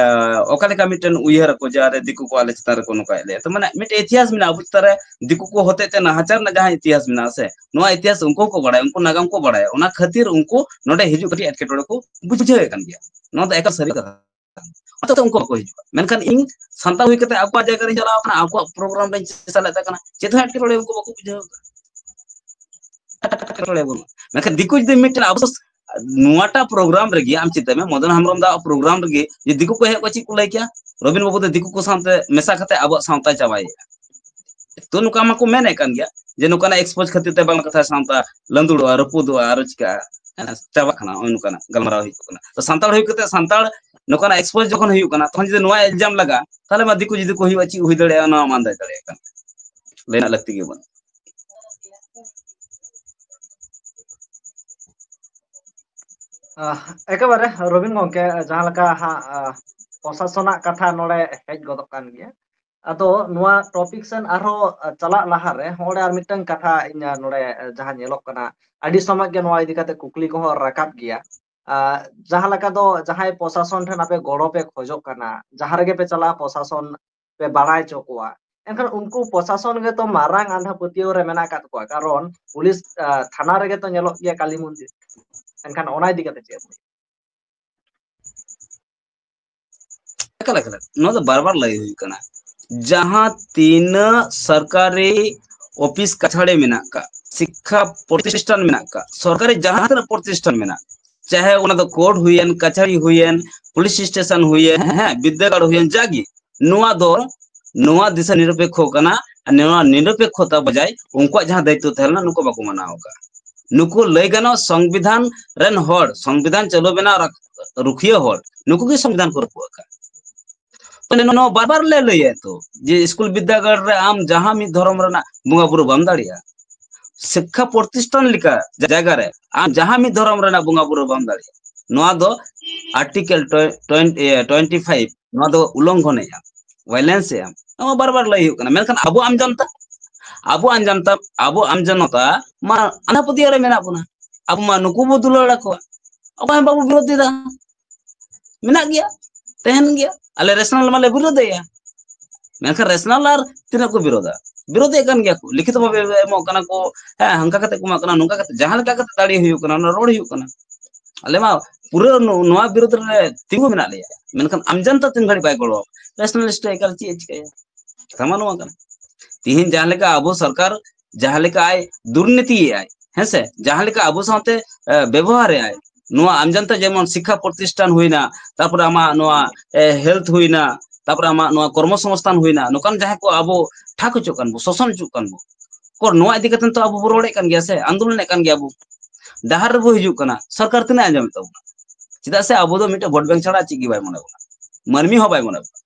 ᱚᱠᱟ ᱞᱮᱠᱟ ᱢᱤᱫᱴᱮᱱ ᱩᱭᱦᱟᱹᱨ ᱟᱠᱚ ᱡᱮ ᱟᱨᱮ ᱫᱤᱠᱩ ᱠᱚ ᱟᱞᱮ ᱪᱮᱛᱟᱱ ᱨᱮᱠᱚ ᱱᱚᱝᱠᱟᱭᱮᱫ ᱞᱮᱭᱟ᱾ ᱛᱚ ᱢᱟᱱᱮ ᱢᱤᱫᱴᱮᱱ ᱤᱛᱤᱦᱟᱥ ᱢᱮᱱᱟᱜᱼᱟ ᱟᱵᱚ ᱪᱮᱛᱟᱱ ᱨᱮ, ᱫᱤᱠᱩ ᱠᱚ ᱦᱚᱛᱮᱡ ᱛᱮ ᱱᱟᱦᱟᱪᱟᱨ ᱨᱮᱱᱟᱜ ᱡᱟᱦᱟᱸ ᱤᱛᱤᱦᱟᱥ ᱢᱮᱱᱟᱜᱼᱟ ᱥᱮ, ᱱᱚᱣᱟ ᱤᱛᱤᱦᱟᱥ ᱩᱱᱠᱩ ᱦᱚᱸᱠᱚ ᱵᱟᱲᱟᱭᱟ, ᱩᱱᱠᱩ ᱱᱟᱜᱟᱢ ᱠᱚ ᱵᱟᱲᱟᱭᱟ, ᱚᱱᱟ ᱠᱷᱟᱹᱛᱤᱨ ᱩᱱᱠᱩ ᱱᱚᱰᱮ ᱦᱤᱡᱩᱜ ᱠᱟᱹᱴᱤᱡ ᱮᱴᱠᱮᱴᱚᱬᱮ ᱠᱚ ᱵᱩᱡᱷᱟᱹᱣᱮᱫ ᱠᱟᱱ ᱜᱮᱭᱟ᱾ ᱱᱚᱣᱟ ᱫᱚ ᱮᱠᱟᱞ ᱥᱟᱹᱨᱤ ᱠᱟᱛᱷᱟ᱾ ᱚᱱᱟᱛᱮ ᱩᱱᱠᱩ ᱵᱟᱠᱚ ᱦᱤᱡᱩᱜᱼᱟ᱾ ᱢᱮᱱᱠᱷᱟᱱ ᱤᱧ ᱥᱟᱱᱛᱟᱲ ᱦᱩᱭ ᱠᱟᱛᱮ ᱟᱠᱚᱣᱟᱜ ᱡᱟᱭᱜᱟ ᱨᱤᱧ ᱪᱟᱞᱟᱣ ᱠᱟᱱᱟ, ᱟᱠᱚᱣᱟᱜ program ᱨᱤᱧ ᱥᱮᱞᱮᱫ ᱟᱠᱟᱱᱟ, ᱪᱮᱫ ᱦᱚᱸ ᱮᱴᱠᱮᱴᱚᱬᱮ ᱩᱱᱠᱩ ᱵᱟᱠᱚ ᱵᱩᱡᱷᱟᱹᱣ ᱠᱟᱜᱼᱟ᱾ ᱮᱴᱠᱮᱴᱚᱬᱮ ᱵᱟᱹᱱᱩᱜᱼᱟ᱾ ᱢᱮᱱᱠᱷᱟᱱ ᱫᱤᱠᱩ ᱡᱩᱫᱤ ᱢᱤᱫᱴᱮᱱ ᱟᱵᱚ ᱱᱚᱣᱟᱴᱟᱜ program ᱨᱮᱜᱮ ᱟᱢ ᱪᱤᱱᱛᱟᱹᱭ ᱢᱮ, ᱢᱚᱫᱚᱱ ᱦᱮᱢᱵᱨᱚᱢ ᱫᱟ program ᱨᱮᱜᱮ ᱡᱩᱫᱤ ᱫᱤᱠᱩ ᱠᱚ ᱦᱮᱡ ᱠᱚᱜᱼᱟ, ᱪᱮᱫ ᱠᱚ ᱞᱟᱹᱭ ᱠᱮᱭᱟ? ᱨᱚᱵᱤᱱ ᱵᱟᱹᱵᱩ ᱫᱚ ᱫᱤᱠᱩ ᱠᱚ ᱥᱟᱶᱛᱮ ᱢᱮᱥᱟ ᱠᱟᱛᱮ ᱟᱵᱚᱣᱟᱜ ᱥᱟᱶᱛᱟᱭ ᱪᱟᱵᱟᱭᱮᱫᱼᱟ᱾ ᱛᱚ ᱱᱚᱝᱠᱟ ᱢᱟᱠᱚ ᱢᱮᱱᱮᱫ ᱠᱟᱱ ᱜᱮᱭᱟ ᱡᱮ ᱱᱚᱝᱠᱟᱱᱟᱜ expose ᱠᱷᱟᱹᱛᱤᱨ ᱛᱮ ᱵᱟᱝ ᱠᱟᱛᱷᱟ ᱥᱟᱶᱛᱟ ᱞᱟᱸᱫᱩᱲᱚᱜᱼᱟ, ᱨᱟᱹᱯᱩᱫᱚᱜᱼᱟ, ᱟᱨᱚ ᱪᱤᱠᱟᱹᱜᱼᱟ, ᱦᱮᱸ, ᱪᱟᱵᱟᱜ ᱠᱟᱱᱟ, ᱱᱚᱜᱼᱚᱭ ᱱᱚᱝᱠᱟᱱᱟᱜ ᱜᱟᱞᱢᱟᱨᱟᱣ ᱦᱩᱭᱩᱜ ᱠᱟᱱᱟ᱾ ᱛᱚ ᱥᱟᱱᱛᱟᱲ ᱦᱩᱭ ᱠᱟᱛᱮ ᱥᱟᱱᱛᱟᱲ ᱱᱚᱝᱠᱟᱱᱟᱜ expose ᱡᱚᱠᱷᱚᱱ ᱦᱩᱭᱩᱜ ᱠᱟᱱᱟ, ᱛᱚᱠᱷᱚᱱ ᱡᱩᱫᱤ ᱱᱚᱣᱟ ᱤᱞᱡᱟᱢ ᱞᱟᱜᱟᱜᱼᱟ, ᱛᱟᱦᱚᱞᱮ ᱢᱟ ᱫᱤᱠᱩ ᱡᱩᱫᱤ ᱠᱚ ᱦᱩᱭᱩᱜᱼᱟ, ᱪᱮᱫ ᱦᱩᱭ ᱫᱟᱲᱮᱭᱟᱜᱼᱟ, ᱚᱱᱟ ᱢᱟ ᱟᱱᱫᱟᱡ ᱫᱟᱲᱮᱭᱟᱜ ᱠᱟᱱᱟ, ᱞᱟᱹᱭ ᱨᱮᱱᱟᱜ ᱞᱟᱹᱠᱛᱤ ᱜᱮ ᱵᱟᱹᱱᱩᱜᱼᱟ᱾ ᱟᱦ, ᱮᱠᱮᱵᱟᱨᱮ ᱨᱚᱵᱤᱱ ᱜᱚᱢᱠᱮ, ᱡᱟᱦᱟᱸ ᱞᱮᱠᱟ ᱦᱟᱸᱜ, ᱟᱦ, ᱯᱨᱚᱥᱟᱥᱚᱱᱟᱜ ᱠᱟᱛᱷᱟ ᱱᱚᱰᱮ ᱦᱮᱡ ᱜᱚᱫᱚᱜ ᱠᱟᱱ ᱜᱮᱭᱟ᱾ ᱟᱫᱚ ᱱᱚᱣᱟ topic ᱥᱮᱱ ᱟᱨᱦᱚᱸ, ᱟᱦ, ᱪᱟᱞᱟᱜ ᱞᱟᱦᱟᱨᱮ ᱦᱚᱸ ᱚᱸᱰᱮ ᱟᱨ ᱢᱤᱫᱴᱟᱝ ᱠᱟᱛᱷᱟ ᱤᱧ, ᱟᱦ, ᱱᱚᱰᱮ, ᱟᱦ, ᱡᱟᱦᱟᱸ ᱧᱮᱞᱚᱜ ᱠᱟᱱᱟ, ᱟᱹᱰᱤ ᱥᱚᱢᱚᱭ ᱜᱮ ᱱᱚᱣᱟ ᱤᱫᱤ ᱠᱟᱛᱮ ᱠᱩᱠᱞᱤ ᱠᱚᱦᱚᱸ ᱨᱟᱠᱟᱵ ᱜᱮᱭᱟ᱾ ᱟᱦ, ᱡᱟᱦᱟᱸ ᱞᱮᱠᱟ ᱫᱚ ᱡᱟᱦᱟᱸᱭ ᱯᱨᱚᱥᱟᱥᱚᱱ ᱴᱷᱮᱱ ᱟᱯᱮ ᱜᱚᱲᱚ ᱯᱮ ᱠᱷᱚᱡᱚᱜ ᱠᱟᱱᱟ, ᱡᱟᱦᱟᱸ ᱨᱮᱜᱮ ᱯᱮ ᱪᱟᱞᱟᱜᱼᱟ, ᱯᱨᱚᱥᱟᱥᱚᱱ ᱯᱮ ᱵᱟᱲᱟᱭ ᱦᱚᱪᱚ ᱠᱚᱣᱟ, ᱮᱱᱠᱷᱟᱱ ᱩᱱᱠᱩ ᱯᱨᱚᱥᱟᱥᱚᱱ ᱜᱮᱛᱚ ᱢᱟᱨᱟᱝ ᱟᱸᱫᱷᱟ ᱯᱟᱹᱛᱭᱟᱹᱣ ᱨᱮ ᱢᱮᱱᱟᱜ ᱟᱠᱟᱫ ᱠᱚᱣᱟ, ᱠᱟᱨᱚᱱ ᱯᱩᱞᱤᱥ, ᱟᱦ, ᱛᱷᱟᱱᱟ ᱨᱮᱜᱮ ᱛᱚ ᱧᱮᱞᱚᱜ ᱜᱮᱭᱟ ᱠᱟᱞᱤ ᱢᱚᱱᱫᱤᱨ᱾ ᱮᱱᱠᱷᱟᱱ ᱚᱱᱟ ᱤᱫᱤ ᱠᱟᱛᱮ ᱪᱮᱫ ᱮᱢ ᱞᱟᱹᱭᱟ? ᱮᱠᱟᱞ, ᱮᱠᱟᱞ᱾ ᱱᱚᱣᱟ ᱫᱚ ᱵᱟᱨ ᱵᱟᱨ ᱞᱟᱹᱭ ᱦᱩᱭ ᱠᱟᱱᱟ, ᱡᱟᱦᱟᱸ ᱛᱤᱱᱟᱹᱜ ᱥᱚᱨᱠᱟᱨᱤ ᱚᱯᱷᱤᱥ ᱠᱟᱪᱷᱟᱲᱤ ᱢᱮᱱᱟᱜ ᱠᱟᱜ, ᱥᱤᱠᱠᱷᱟ ᱯᱨᱚᱛᱤᱥᱴᱷᱟᱱ ᱢᱮᱱᱟᱜ ᱠᱟᱜ, ᱥᱚᱨᱠᱟᱨᱤ ᱡᱟᱦᱟᱸ ᱛᱤᱱᱟᱹᱜ ᱯᱨᱚᱛᱤᱥᱴᱷᱟᱱ ᱢᱮᱱᱟᱜ, ᱪᱟᱦᱮ ᱚᱱᱟ ᱫᱚ ᱠᱳᱨᱴ ᱦᱩᱭᱮᱱ, ᱠᱟᱪᱷᱟᱨᱤ ᱦᱩᱭᱮᱱ, ᱯᱩᱞᱤᱥ ᱥᱴᱮᱥᱚᱱ ᱦᱩᱭᱮᱱ, ᱦᱮᱸ, ᱵᱤᱫᱽᱫᱟᱹᱜᱟᱲ ᱦᱩᱭᱮᱱ, ᱡᱟᱜᱮ ᱱᱚᱣᱟ ᱫᱚ, ᱱᱚᱣᱟ ᱫᱤᱥᱟᱹ ᱱᱤᱨᱚᱯᱮᱠᱠᱷᱚ ᱠᱟᱱᱟ᱾ ᱟᱨ ᱱᱚᱣᱟ ᱱᱤᱨᱚᱯᱮᱠᱠᱷᱚᱛᱟ ᱵᱚᱡᱟᱭ ᱩᱱᱠᱩᱣᱟᱜ ᱡᱟᱦᱟᱸ ᱫᱟᱭᱤᱛᱛᱚ ᱛᱟᱦᱮᱸ ᱞᱮᱱᱟ, ᱱᱩᱠᱩ ᱵᱟᱠᱚ ᱢᱟᱱᱟᱣ ᱟᱠᱟᱫ᱾ ᱱᱩᱠᱩ ᱞᱟᱹᱭ ᱜᱟᱱᱚᱜ ᱥᱚᱝᱵᱤᱫᱷᱟᱱ ᱨᱮᱱ ᱦᱚᱲ, ᱥᱚᱝᱵᱤᱫᱷᱟᱱ ᱪᱟᱹᱞᱩ ᱵᱮᱱᱟᱣ ᱨᱟᱠ-, ᱨᱩᱠᱷᱤᱭᱟᱹ ᱦᱚᱲ, ᱱᱩᱠᱩ ᱜᱮ ᱥᱚᱝᱵᱤᱫᱷᱟᱱ ᱠᱚ ᱨᱟᱹᱯᱩᱫ ᱟᱠᱟᱫ᱾ ᱛᱚ ᱱᱚᱣᱟ ᱵᱟᱨ ᱵᱟᱨ ᱞᱮ ᱞᱟᱹᱭᱟ ᱛᱚ, ᱡᱮ ᱥᱠᱩᱞ ᱵᱤᱫᱽᱫᱟᱹᱜᱟᱲ ᱨᱮ ᱟᱢ ᱡᱟᱦᱟᱸ ᱢᱤᱫ ᱫᱷᱚᱨᱚᱢ ᱨᱮᱱᱟᱜ ᱵᱚᱸᱜᱟ ᱵᱩᱨᱩ ᱵᱟᱢ ᱫᱟᱲᱮᱭᱟᱜᱼᱟ, ᱥᱤᱠᱠᱷᱟ ᱯᱨᱚᱛᱤᱥᱴᱷᱟᱱ ᱞᱮᱠᱟ ᱡᱟᱭᱜᱟ ᱨᱮ ᱟᱢ ᱡᱟᱦᱟᱸ ᱢᱤᱫ ᱫᱷᱚᱨᱚᱢ ᱨᱮᱱᱟᱜ ᱵᱚᱸᱜᱟ ᱵᱩᱨᱩ ᱵᱟᱢ ᱫᱟᱲᱮᱭᱟᱜᱼᱟ, ᱱᱚᱣᱟ ᱫᱚ ᱟᱨᱴᱤᱠᱮᱞ ᱴᱩᱭᱮᱱᱴᱤ ᱯᱷᱟᱭᱤᱵᱷ, ᱱᱚᱣᱟ ᱫᱚ ᱩᱞᱞᱚᱝᱜᱷᱚᱱᱮᱜᱼᱟ, ᱵᱷᱟᱭᱞᱮᱱᱥ ᱮᱜᱼᱟ, ᱱᱚᱣᱟ ᱵᱟᱨ ᱵᱟᱨ ᱞᱟᱹᱭ ᱦᱩᱭᱩᱜ ᱠᱟᱱᱟ᱾ ᱢᱮᱱᱠᱷᱟᱱ ᱟᱵᱚ ᱟᱢ ᱡᱟᱱᱛᱟ, ᱟᱵᱚ ᱟᱢ ᱡᱟᱱᱛᱟ, ᱟᱵᱚ ᱟᱢ ᱡᱚᱱᱚᱛᱟ ᱢᱟ ᱟᱸᱫᱷᱟ ᱯᱟᱹᱛᱭᱟᱹᱣ ᱨᱮ ᱢᱮᱱᱟᱜ ᱵᱚᱱᱟ᱾ ᱟᱵᱚ ᱢᱟ ᱱᱩᱠᱩ ᱵᱚ ᱫᱩᱞᱟᱹᱲ ᱟᱠᱚᱣᱟ, ᱚᱠᱚᱭ ᱦᱚᱸ ᱵᱟᱵᱚ ᱵᱤᱨᱳᱫᱷ ᱮᱫᱟ᱾ ᱢᱮᱱᱟᱜ ᱜᱮᱭᱟ, ᱛᱟᱦᱮᱱ ᱜᱮᱭᱟ, ᱟᱞᱮ ᱨᱮᱥᱱᱟᱞ ᱢᱟᱞᱮ ᱵᱤᱨᱳᱫᱷᱮᱜᱼᱟ᱾ ᱢᱮᱱᱠᱷᱟᱱ ᱨᱮᱥᱱᱟᱞ ᱟᱨ ᱛᱤᱱᱟᱹᱜ ᱠᱚ ᱵᱤᱨᱳᱫᱷᱟ? ᱵᱤᱨᱳᱫᱷᱮᱫ ᱠᱟᱱ ᱜᱮᱭᱟ ᱠᱚ, ᱞᱤᱠᱷᱤᱛ ᱵᱷᱟᱵᱮ ᱮᱢᱚᱜ ᱠᱟᱱᱟ ᱠᱚ, ᱦᱮᱸ, ᱦᱟᱱᱠᱟ ᱠᱟᱛᱮ ᱠᱚ ᱮᱢᱚᱜ ᱠᱟᱱᱟ, ᱱᱚᱝᱠᱟ ᱠᱟᱛᱮ, ᱡᱟᱦᱟᱸ ᱞᱮᱠᱟ ᱠᱟᱛᱮ ᱫᱟᱲᱮ ᱦᱩᱭᱩᱜ ᱠᱟᱱᱟ, ᱚᱱᱟ ᱨᱚᱲ ᱦᱩᱭᱩᱜ ᱠᱟᱱᱟ᱾ ᱟᱞᱮ ᱢᱟ ᱯᱩᱨᱟᱹ ᱱᱚ-, ᱱᱚᱣᱟ ᱵᱤᱨᱳᱫᱷ ᱨᱮ ᱛᱤᱸᱜᱩ ᱢᱮᱱᱟᱜ ᱞᱮᱭᱟ, ᱢᱮᱱᱠᱷᱟᱱ ᱟᱢ ᱡᱟᱱᱛᱟ ᱛᱤᱱ ᱜᱷᱟᱹᱲᱤᱡ ᱵᱟᱭ ᱜᱚᱲᱚ, ᱨᱮᱥᱱᱟᱞᱤᱥᱴ ᱮᱠᱟᱞ ᱪᱮᱫ ᱮ ᱪᱤᱠᱟᱹᱭᱟ? ᱠᱟᱛᱷᱟ ᱢᱟ ᱱᱚᱣᱟ ᱠᱟᱱᱟ, ᱛᱤᱦᱤᱧ ᱡᱟᱦᱟᱸ ᱞᱮᱠᱟ ᱟᱵᱚ ᱥᱚᱨᱠᱟᱨ ᱡᱟᱦᱟᱸ ᱞᱮᱠᱟ ᱟᱭ ᱫᱩᱨᱱᱤᱛᱤᱭᱮᱫ ᱟᱭ, ᱦᱮᱸᱥᱮ, ᱡᱟᱦᱟᱸ ᱞᱮᱠᱟ ᱟᱵᱚ ᱥᱟᱶᱛᱮ, ᱮ, ᱵᱮᱵᱚᱦᱟᱨᱮᱫ ᱟᱭ, ᱱᱚᱣᱟ ᱟᱢ ᱡᱟᱱᱛᱟ ᱡᱮᱢᱚᱱ ᱥᱤᱠᱠᱷᱟ ᱯᱨᱚᱛᱤᱥᱴᱷᱟᱱ ᱦᱩᱭᱱᱟ, ᱛᱟᱨᱯᱚᱨᱮ ᱟᱢᱟᱜ ᱱᱚᱣᱟ, ᱮ, ᱦᱮᱞᱛᱷ ᱦᱩᱭᱱᱟ, ᱛᱟᱨᱯᱚᱨᱮ ᱟᱢᱟᱜ ᱱᱚᱣᱟ ᱠᱚᱨᱢᱚ ᱥᱚᱝᱥᱛᱷᱟᱱ ᱦᱩᱭᱱᱟ, ᱱᱚᱝᱠᱟᱱ ᱡᱟᱦᱟᱸ ᱠᱚ ᱟᱵᱚ ᱴᱷᱟᱠ ᱦᱚᱪᱚᱜ ᱠᱟᱱ ᱵᱚ, ᱥᱳᱥᱚᱱ ᱦᱚᱪᱚᱜ ᱠᱟᱱ ᱵᱚ, ᱠᱚ ᱱᱚᱣᱟ ᱤᱫᱤ ᱠᱟᱛᱮ ᱛᱚ ᱟᱵᱚ ᱵᱚ ᱨᱚᱲᱮᱫ ᱠᱟᱱ ᱜᱮᱭᱟ ᱥᱮ, ᱟᱱᱫᱳᱞᱚᱱᱮᱫ ᱠᱟᱱ ᱜᱮᱭᱟ ᱵᱚ, ᱰᱟᱦᱟᱨ ᱨᱮᱵᱚ ᱦᱤᱡᱩᱜ ᱠᱟᱱᱟ, ᱥᱚᱨᱠᱟᱨ ᱛᱤᱱᱟᱹᱜ ᱟᱸᱡᱚᱢᱮᱫ ᱛᱟᱵᱚᱱᱟ? ᱪᱮᱫᱟᱜ ᱥᱮ ᱟᱵᱚ ᱫᱚ ᱢᱤᱫᱴᱮᱱ ᱵᱷᱳᱴ ᱵᱮᱝᱠ ᱪᱷᱟᱲᱟ ᱪᱮᱫ ᱜᱮ ᱵᱟᱭ ᱢᱚᱱᱮ ᱵᱚᱱᱟ, ᱢᱟᱹᱱᱢᱤ ᱦᱚᱸ ᱵᱟᱭ ᱢᱚᱱᱮ ᱵᱚᱱᱟ᱾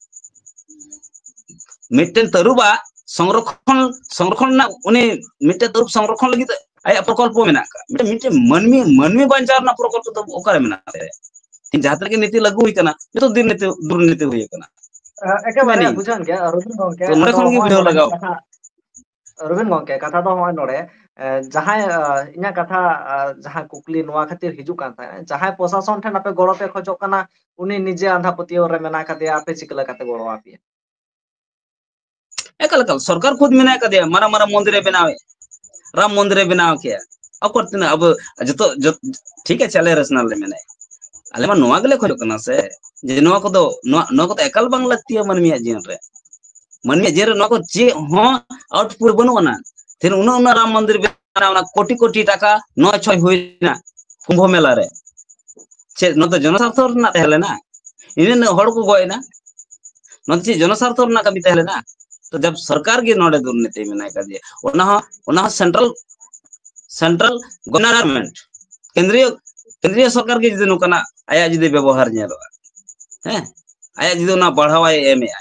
ᱢᱤᱫᱴᱮᱱ ᱛᱟᱹᱨᱩᱵᱟᱜ ᱥᱚᱝᱨᱚᱠᱷᱚᱱ, ᱥᱚᱝᱨᱚᱠᱷᱚᱱ ᱨᱮᱱᱟᱜ, ᱩᱱᱤ ᱢᱤᱫᱴᱮᱱ ᱛᱟᱹᱨᱩᱵ ᱥᱚᱝᱨᱚᱠᱷᱚᱱ ᱞᱟᱹᱜᱤᱫ ᱟᱭᱟᱜ ᱯᱨᱚᱠᱚᱞᱯᱚ ᱢᱮᱱᱟᱜ ᱟᱠᱟᱫ, ᱢᱤᱫᱴᱮᱱ, ᱢᱤᱫᱴᱮᱱ ᱢᱟᱹᱱᱢᱤ, ᱢᱟᱹᱱᱢᱤ ᱵᱟᱧᱪᱟᱣ ᱨᱮᱱᱟᱜ ᱯᱨᱚᱠᱚᱞᱯᱚ ᱫᱚ ᱚᱠᱟᱨᱮ ᱢᱮᱱᱟᱜ ᱛᱟᱭᱟ? ᱛᱤᱦᱤᱧ ᱡᱟᱦᱟᱸ ᱛᱤᱱᱟᱹᱜ ᱜᱮ ᱱᱤᱛᱤ ᱞᱟᱹᱜᱩ ᱦᱩᱭ ᱠᱟᱱᱟ, ᱡᱚᱛᱚ ᱫᱩᱨᱱᱤᱛᱤ, ᱫᱩᱨᱱᱤᱛᱤ ᱦᱩᱭ ᱠᱟᱱᱟ᱾ ᱮᱠᱮᱵᱟᱨᱮ ᱢᱮᱱᱤᱧ ᱵᱩᱡᱷᱟᱹᱣᱮᱱ ᱜᱮᱭᱟ, ᱨᱚᱵᱤᱱ ᱜᱚᱢᱠᱮ᱾ ᱛᱚ ᱱᱚᱰᱮ ᱟᱫᱚ ᱠᱷᱚᱱ ᱜᱮ ᱱᱚᱜᱼᱚᱭ ᱵᱩᱡᱷᱟᱹᱣ ᱱᱚᱰᱮ ᱞᱟᱜᱟᱣ᱾ ᱠᱟᱛᱷᱟ, ᱨᱚᱵᱤᱱ ᱜᱚᱢᱠᱮ, ᱠᱟᱛᱷᱟ ᱫᱚ ᱱᱚᱜᱼᱚᱭ ᱱᱚᱰᱮ, ᱮ, ᱡᱟᱦᱟᱸᱭ, ᱮ, ᱤᱧᱟᱹᱜ ᱠᱟᱛᱷᱟ, ᱮ, ᱡᱟᱦᱟᱸ ᱠᱩᱠᱞᱤ ᱱᱚᱣᱟ ᱠᱷᱟᱹᱛᱤᱨ ᱦᱤᱡᱩᱜ ᱠᱟᱱ ᱛᱟᱦᱮᱸᱫ, ᱡᱟᱦᱟᱸᱭ ᱯᱨᱚᱥᱟᱥᱚᱱ ᱴᱷᱮᱱ ᱟᱯᱮ ᱜᱚᱲᱚ ᱯᱮ ᱠᱷᱚᱡᱚᱜ ᱠᱟᱱᱟ, ᱩᱱᱤ ᱱᱤᱡᱮ ᱟᱸᱫᱷᱟ ᱯᱟᱹᱛᱭᱟᱹᱣ ᱨᱮ ᱢᱮᱱᱟᱜ ᱟᱠᱟᱫᱮᱭᱟ, ᱟᱯᱮ ᱪᱤᱠᱟᱹ ᱞᱮᱠᱟᱛᱮ ᱜᱚᱲᱚ ᱟᱯᱮᱭᱟ? ᱮᱠᱟᱞ, ᱮᱠᱟᱞ, ᱥᱚᱨᱠᱟᱨ ᱠᱷᱩᱫ ᱢᱮᱱᱟᱭ ᱠᱟᱫᱮᱭᱟ, ᱢᱟᱨᱟᱝ ᱢᱟᱨᱟᱝ ᱢᱚᱱᱫᱤᱨ ᱮ ᱵᱮᱱᱟᱣᱮᱫ, ᱨᱟᱢ ᱢᱚᱱᱫᱤᱨ ᱮ ᱵᱮᱱᱟᱣ ᱠᱮᱜᱼᱟ᱾ ᱚᱠᱚᱨ ᱛᱤᱱᱟᱹᱜ ᱟᱵᱚ ᱡᱚᱛᱚ, ᱡᱚᱛ-, ᱴᱷᱤᱠ ᱟᱪᱷᱮ, ᱟᱞᱮ ᱨᱮᱥᱱᱟᱞ ᱞᱮ ᱢᱮᱱᱟᱭᱟ, ᱟᱞᱮ ᱢᱟ ᱱᱚᱣᱟ ᱜᱮᱞᱮ ᱠᱷᱚᱡᱚᱜ ᱠᱟᱱᱟ ᱥᱮ, ᱡᱮ ᱱᱚᱣᱟ ᱠᱚᱫᱚ, ᱱᱚᱣᱟ, ᱱᱚᱣᱟ ᱠᱚᱫᱚ ᱮᱠᱟᱞ ᱵᱟᱝ ᱞᱟᱹᱠᱛᱤᱭᱟ ᱢᱟᱹᱱᱢᱤᱭᱟᱜ ᱡᱤᱭᱚᱱ ᱨᱮ᱾ ᱢᱟᱹᱱᱢᱤᱭᱟᱜ ᱡᱤᱭᱚᱱ ᱨᱮ ᱱᱚᱣᱟ ᱠᱚ ᱪᱮᱫ ᱦᱚᱸ output ᱵᱟᱹᱱᱩᱜ ᱟᱱᱟ᱾ ᱛᱮᱦᱮᱧ ᱩᱱᱟᱹᱜ, ᱩᱱᱟᱹᱜ ᱨᱟᱢ ᱢᱚᱱᱫᱤᱨ ᱵᱮᱱᱟᱣ, ᱚᱱᱟ ᱠᱳᱴᱤ ᱠᱳᱴᱤ ᱴᱟᱠᱟ ᱱᱚᱭ ᱪᱷᱚᱭ ᱦᱩᱭᱱᱟ ᱠᱩᱢᱵᱷᱚ ᱢᱮᱞᱟ ᱨᱮ᱾ ᱪᱮᱫ ᱱᱚᱣᱟ ᱫᱚ ᱡᱚᱱᱚᱥᱟᱨᱛᱷᱚ ᱨᱮᱱᱟᱜ ᱛᱟᱦᱮᱸ ᱞᱮᱱᱟ? ᱤᱱᱟᱹᱜ, ᱤᱱᱟᱹᱜ ᱦᱚᱲ ᱠᱚ ᱜᱚᱡ ᱮᱱᱟ, ᱱᱚᱣᱟ ᱫᱚ ᱪᱮᱫ ᱡᱚᱱᱚᱥᱟᱨᱛᱷᱚ ᱨᱮᱱᱟᱜ ᱠᱟᱹᱢᱤ ᱛᱟᱦᱮᱸ ᱞᱮᱱᱟ? ᱛᱚ ᱡᱟᱵ ᱥᱚᱨᱠᱟᱨ ᱜᱮ ᱱᱚᱰᱮ ᱫᱩᱨᱱᱤᱛᱤ ᱢᱮᱱᱟᱭ ᱠᱟᱫᱮᱭᱟ, ᱚᱱᱟ ᱦᱚᱸ, ᱚᱱᱟ ᱦᱚᱸ central, central government, ᱠᱮᱱᱫᱨᱤᱭᱚ, ᱠᱮᱱᱫᱨᱤᱭᱚ ᱥᱚᱨᱠᱟᱨ ᱜᱮ ᱡᱩᱫᱤ ᱱᱚᱝᱠᱟᱱᱟᱜ ᱟᱭᱟᱜ ᱡᱩᱫᱤ ᱵᱮᱵᱚᱦᱟᱨ ᱧᱮᱞᱚᱜᱼᱟ, ᱦᱮᱸ, ᱟᱭᱟᱜ ᱡᱩᱫᱤ ᱚᱱᱟ ᱵᱟᱲᱦᱟᱣᱟᱭ ᱮᱢᱮᱜᱼᱟ,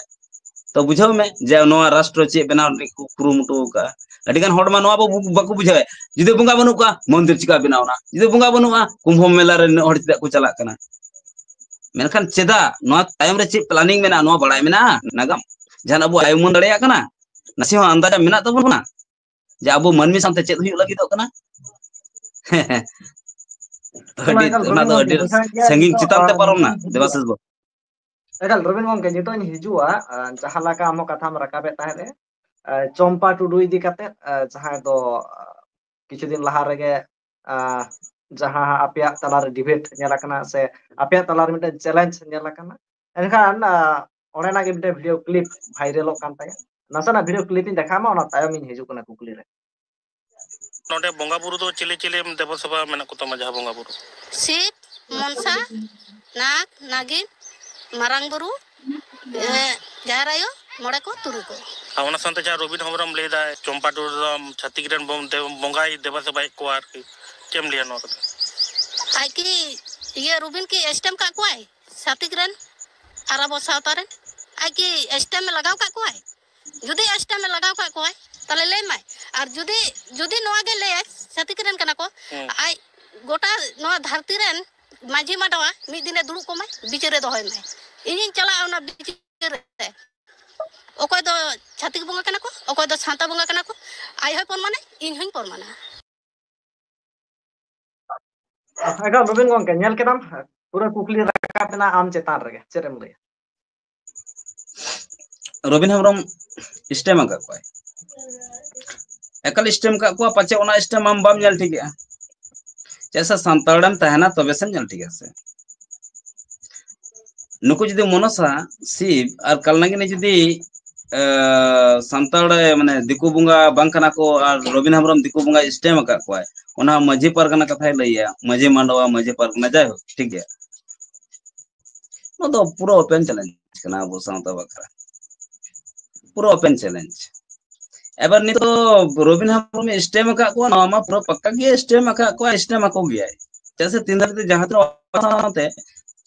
ᱛᱚ ᱵᱩᱡᱷᱟᱹᱣ ᱢᱮ ᱡᱮ ᱱᱚᱣᱟ ᱨᱟᱥᱴᱨᱚ ᱪᱮᱫ ᱵᱮᱱᱟᱣ ᱨᱮᱱᱟᱜ ᱠᱚ ᱠᱩᱨᱩᱢᱩᱴᱩ ᱟᱠᱟᱫᱼᱟ᱾ ᱟᱹᱰᱤ ᱜᱟᱱ ᱦᱚᱲ ᱢᱟ ᱱᱚᱣᱟ ᱵᱟᱠᱚ, ᱵᱟᱠᱚ ᱵᱩᱡᱷᱟᱹᱣᱮᱫ, ᱡᱩᱫᱤ ᱵᱚᱸᱜᱟ ᱵᱟᱹᱱᱩᱜ ᱠᱚᱣᱟ, ᱢᱚᱱᱫᱤᱨ ᱪᱤᱠᱟ ᱵᱮᱱᱟᱣ ᱮᱱᱟ? ᱡᱩᱫᱤ ᱵᱚᱸᱜᱟ ᱵᱟᱹᱱᱩᱜᱼᱟ, ᱠᱩᱢᱵᱷᱚ ᱢᱮᱞᱟ ᱨᱮ ᱱᱩᱱᱟᱹᱜ ᱦᱚᱲ ᱪᱮᱫᱟᱜ ᱠᱚ ᱪᱟᱞᱟᱜ ᱠᱟᱱᱟ? ᱢᱮᱱᱠᱷᱟᱱ ᱪᱮᱫᱟᱜ ᱱᱚᱣᱟ ᱛᱟᱭᱚᱢ ᱨᱮ ᱪᱮᱫ planning ᱢᱮᱱᱟᱜᱼᱟ, ᱱᱚᱣᱟ ᱵᱟᱲᱟᱭ ᱢᱮᱱᱟᱜᱼᱟ ᱱᱟᱜᱟᱢ? ᱡᱟᱦᱟᱱᱟᱜ ᱟᱵᱚ ᱟᱭ ᱩᱢᱟᱹᱱ ᱫᱟᱲᱮᱭᱟᱜ ᱠᱟᱱᱟ? ᱱᱟᱥᱮ ᱦᱚᱸ ᱟᱱᱫᱟᱡᱟ ᱢᱮᱱᱟᱜ ᱛᱟᱵᱚᱱᱟ ᱡᱮ ᱟᱵᱚ ᱢᱟᱹᱱᱢᱤ ᱥᱟᱶᱛᱮ ᱪᱮᱫ ᱦᱩᱭᱩᱜ ᱞᱟᱹᱜᱤᱫᱚᱜ ᱠᱟᱱᱟ? ᱚᱱᱟ ᱟᱹᱰᱤ, ᱮᱠᱟᱞ ᱚᱱᱟ ᱨᱚᱵᱤᱱ ᱫᱚ ᱜᱚᱢᱠᱮ, ᱟᱹᱰᱤ ᱵᱩᱡᱷᱟᱹᱣᱮᱫ ᱜᱮᱭᱟ, ᱥᱟᱺᱜᱤᱧ ᱱᱤᱛᱚᱜ, ᱪᱮᱛᱟᱱ ᱛᱮ ᱟᱨ, ᱯᱟᱨᱚᱢ ᱱᱟ, ᱱᱤᱛᱚᱜ ᱤᱧ ᱫᱮᱵᱟᱥᱤᱥ ᱦᱤᱡᱩᱜᱼᱟ᱾ ᱵᱟᱹᱵᱩ᱾ ᱮᱠᱟᱞ ᱨᱚᱵᱤᱱ ᱜᱚᱢᱠᱮ, ᱱᱤᱛᱚᱜ ᱤᱧ ᱦᱤᱡᱩᱜᱼᱟ, ᱟᱨ, ᱡᱟᱦᱟᱸ ᱞᱮᱠᱟ ᱟᱢ ᱦᱚᱸ ᱠᱟᱛᱷᱟᱢ ᱨᱟᱠᱟᱵᱮᱫ ᱛᱟᱦᱮᱸᱫ ᱮ, ᱟᱨ, ᱪᱚᱢᱯᱟ ᱴᱩᱰᱩ ᱤᱫᱤ ᱠᱟᱛᱮᱫ, ᱟᱨ, ᱡᱟᱦᱟᱸᱭ ᱫᱚ, ᱟᱨ, ᱠᱤᱪᱷᱩ ᱫᱤᱱ ᱞᱟᱦᱟ ᱨᱮᱜᱮ, ᱟᱨ, ᱡᱟᱦᱟᱸ ᱟᱯᱮᱭᱟᱜ ᱛᱟᱞᱟᱨᱮ debate ᱧᱮᱞ ᱟᱠᱟᱱᱟ ᱥᱮ ᱟᱯᱮᱭᱟᱜ ᱛᱟᱞᱟᱨᱮ ᱢᱤᱫᱴᱮᱱ challenge ᱧᱮᱞ ᱟᱠᱟᱱᱟ, ᱮᱱᱠᱷᱟᱱ, ᱟᱨ, ᱚᱸᱰᱮᱱᱟᱜ ᱜᱮ ᱢᱤᱫᱴᱮᱱ video clip viralᱚᱜ ᱠᱟᱱ ᱛᱟᱭᱟ᱾ ᱱᱟᱥᱮᱱᱟᱜ video clip ᱤᱧ ᱫᱮᱠᱷᱟᱣ ᱟᱢᱟ, ᱚᱱᱟ ᱛᱟᱭᱚᱢ ᱤᱧ ᱦᱤᱡᱩᱜ ᱠᱟᱱᱟ ᱠᱩᱠᱞᱤ ᱨᱮ᱾ ᱱᱚᱰᱮ ᱵᱚᱸᱜᱟ ᱵᱩᱨᱩ ᱫᱚ ᱪᱤᱞᱤ ᱪᱤᱞᱤ ᱫᱮᱵᱟ ᱥᱮᱵᱟ ᱢᱮᱱᱟᱜ ᱠᱚ ᱛᱟᱢᱟ, ᱡᱟᱦᱟᱸ ᱵᱚᱸᱜᱟ ᱵᱩᱨᱩ? ᱥᱤᱵ, ᱢᱚᱱᱥᱟ, ᱱᱟᱜᱽ, ᱱᱟᱜᱤᱱ, ᱢᱟᱨᱟᱝ ᱵᱩᱨᱩ, ᱮ, ᱡᱟᱦᱮᱨ ᱟᱭᱳ, ᱢᱚᱬᱮ ᱠᱚ, ᱛᱩᱨᱩᱭ ᱠᱚ᱾ ᱟᱨ ᱚᱱᱟ ᱥᱟᱶᱛᱮ ᱡᱟᱦᱟᱸ ᱨᱚᱵᱤᱱ ᱦᱮᱢᱵᱨᱚᱢ ᱞᱟᱹᱭ ᱫᱟᱭ, ᱪᱚᱢᱯᱟ ᱴᱩᱰᱩ ᱫᱚ ᱪᱷᱟᱹᱛᱤᱠ ᱨᱮᱱ ᱵᱚᱱ-, ᱫᱮ-, ᱵᱚᱸᱜᱟᱭ ᱫᱮᱵᱟ ᱥᱮᱵᱟᱭᱮᱫ ᱠᱚᱣᱟ ᱟᱨᱠᱤ, ᱪᱮᱫ ᱮᱢ ᱞᱟᱹᱭᱟ ᱱᱚᱣᱟ ᱠᱟᱛᱷᱟ? ᱟᱡ ᱠᱤ, ᱤᱭᱟᱹ, ᱨᱚᱵᱤᱱ ᱠᱤ ᱮᱥᱴᱮᱢ ᱠᱟᱜ ᱠᱚᱣᱟᱭ ᱪᱷᱟᱹᱛᱤᱠ ᱨᱮᱱ ᱟᱨ ᱟᱵᱚ ᱥᱟᱶᱛᱟ ᱨᱮᱱ? ᱟᱡ ᱠᱤ ᱮᱥᱴᱮᱢ ᱮ ᱞᱟᱜᱟᱣ ᱠᱟᱜ ᱠᱚᱣᱟᱭ? ᱡᱩᱫᱤ ᱮᱥᱴᱮᱢ ᱮ ᱞᱟᱜᱟᱣ ᱠᱟᱜ ᱠᱚᱣᱟᱭ, ᱛᱟᱦᱞᱮ ᱞᱟᱹᱭ ᱢᱟᱭ᱾ ᱟᱨ ᱡᱩᱫᱤ, ᱡᱩᱫᱤ ᱱᱚᱣᱟ ᱜᱮ ᱞᱟᱹᱭᱟᱭ, ᱪᱷᱟᱹᱛᱤᱠ ᱨᱮᱱ ᱠᱟᱱᱟ ᱠᱚ, ᱦᱮᱸ᱾ ᱟᱡ ᱜᱚᱴᱟ ᱱᱚᱣᱟ ᱫᱷᱟᱹᱨᱛᱤ ᱨᱮᱱ ᱢᱟᱹᱡᱷᱤ ᱢᱟᱰᱣᱟ ᱢᱤᱫ ᱫᱤᱱᱮ ᱫᱩᱲᱩᱵ ᱠᱚᱢᱟᱭ, ᱵᱤᱪᱟᱹᱨᱮ ᱫᱚᱦᱚᱭ ᱢᱟᱭ᱾ ᱤᱧᱤᱧ ᱪᱟᱞᱟᱜᱼᱟ ᱚᱱᱟ ᱵᱤᱪᱟᱹᱨ ᱨᱮ᱾ ᱚᱠᱚᱭ ᱫᱚ ᱪᱷᱟᱹᱛᱤᱠ ᱵᱚᱸᱜᱟ ᱠᱟᱱᱟ ᱠᱚ, ᱚᱠᱚᱭ ᱫᱚ ᱥᱟᱶᱛᱟ ᱵᱚᱸᱜᱟ ᱠᱟᱱᱟ ᱠᱚ, ᱟᱡ ᱦᱚᱸᱭ ᱯᱨᱚᱢᱟᱱᱟ, ᱤᱧ ᱦᱚᱸᱧ ᱯᱨᱚᱢᱟᱱᱟ᱾ ᱮᱠᱟᱞ ᱨᱚᱵᱤᱱ ᱜᱚᱢᱠᱮ, ᱧᱮᱞ ᱠᱮᱫᱟᱢ, ᱯᱩᱨᱟᱹ ᱠᱩᱠᱞᱤ ᱨᱟᱠᱟᱵ ᱮᱱᱟ ᱟᱢ ᱪᱮᱛᱟᱱ ᱨᱮᱜᱮ, ᱪᱮᱫ ᱮᱢ ᱞᱟᱹᱭᱟ? ᱨᱚᱵᱤᱱ ᱦᱮᱢᱵᱨᱚᱢ ᱮᱥᱴᱮᱢ ᱟᱠᱟᱫ ᱠᱚᱣᱟᱭ, ᱮᱠᱟᱞ ᱮᱥᱴᱮᱢ ᱟᱠᱟᱫ ᱠᱚᱣᱟ, ᱯᱟᱪᱮ ᱚᱱᱟ ᱮᱥᱴᱮᱢ ᱟᱢ ᱵᱟᱢ ᱧᱮᱞ ᱴᱷᱤᱠᱮᱜᱼᱟ᱾ ᱪᱮᱫᱟᱜ ᱥᱮ ᱥᱟᱱᱛᱟᱲᱮᱢ ᱛᱟᱦᱮᱱᱟ ᱛᱚᱵᱮ ᱥᱮᱢ ᱧᱮᱞ ᱴᱷᱤᱠᱟ ᱥᱮ᱾ ᱱᱩᱠᱩ ᱡᱩᱫᱤ ᱢᱚᱱᱚᱥᱟ, ᱥᱤᱵ ᱟᱨ ᱠᱟᱞᱱᱟᱜᱤᱱᱤ ᱡᱩᱫᱤ ᱥᱟᱱᱛᱟᱲ ᱢᱟᱱᱮ ᱫᱤᱠᱩ ᱵᱚᱸᱜᱟ ᱵᱟᱝ ᱠᱟᱱᱟ ᱠᱚ ᱟᱨ ᱨᱚᱵᱤᱱ ᱦᱮᱢᱵᱨᱚᱢ ᱫᱤᱠᱩ ᱵᱚᱸᱜᱟᱭ ᱥᱴᱮᱢ ᱟᱠᱟᱫ ᱠᱚᱣᱟᱭ, ᱚᱱᱟ ᱢᱟᱹᱡᱷᱤ ᱯᱟᱨᱜᱟᱱᱟ ᱠᱟᱛᱷᱟᱭ ᱞᱟᱹᱭᱟ, ᱢᱟᱹᱡᱷᱤ ᱢᱟᱰᱣᱟ, ᱢᱟᱹᱡᱷᱤ ᱯᱟᱨᱜᱟᱱᱟ, ᱡᱟᱭᱦᱳᱠ, ᱴᱷᱤᱠ ᱜᱮᱭᱟ᱾ ᱱᱚᱣᱟ ᱫᱚ ᱯᱩᱨᱟᱹ ᱳᱯᱮᱱ ᱪᱮᱞᱮᱧᱡᱽ ᱠᱟᱱᱟ ᱟᱵᱚ ᱥᱟᱶᱛᱟ ᱵᱟᱠᱷᱨᱟ, ᱯᱩᱨᱟᱹ ᱳᱯᱮᱱ ᱪᱮᱞᱮᱧᱡᱽ᱾ ᱮᱵᱟᱨ ᱱᱤᱛᱚᱜ ᱨᱚᱵᱤᱱ ᱦᱮᱢᱵᱨᱚᱢ ᱥᱴᱮᱢ ᱟᱠᱟᱫ ᱠᱚᱣᱟ, ᱱᱚᱣᱟ ᱢᱟ ᱯᱩᱨᱟᱹ ᱯᱟᱠᱠᱟ ᱜᱮ ᱥᱴᱮᱢ ᱟᱠᱟᱫ ᱠᱚᱣᱟ, ᱥᱴᱮᱢ ᱟᱠᱚ ᱜᱮᱭᱟᱭ᱾ ᱪᱮᱫᱟᱜ ᱥᱮ ᱛᱤᱱ ᱫᱷᱟᱹᱵᱤᱡ ᱛᱮ ᱡᱟᱦᱟᱸ ᱛᱤᱱᱟᱹᱜ ᱥᱟᱶᱛᱮ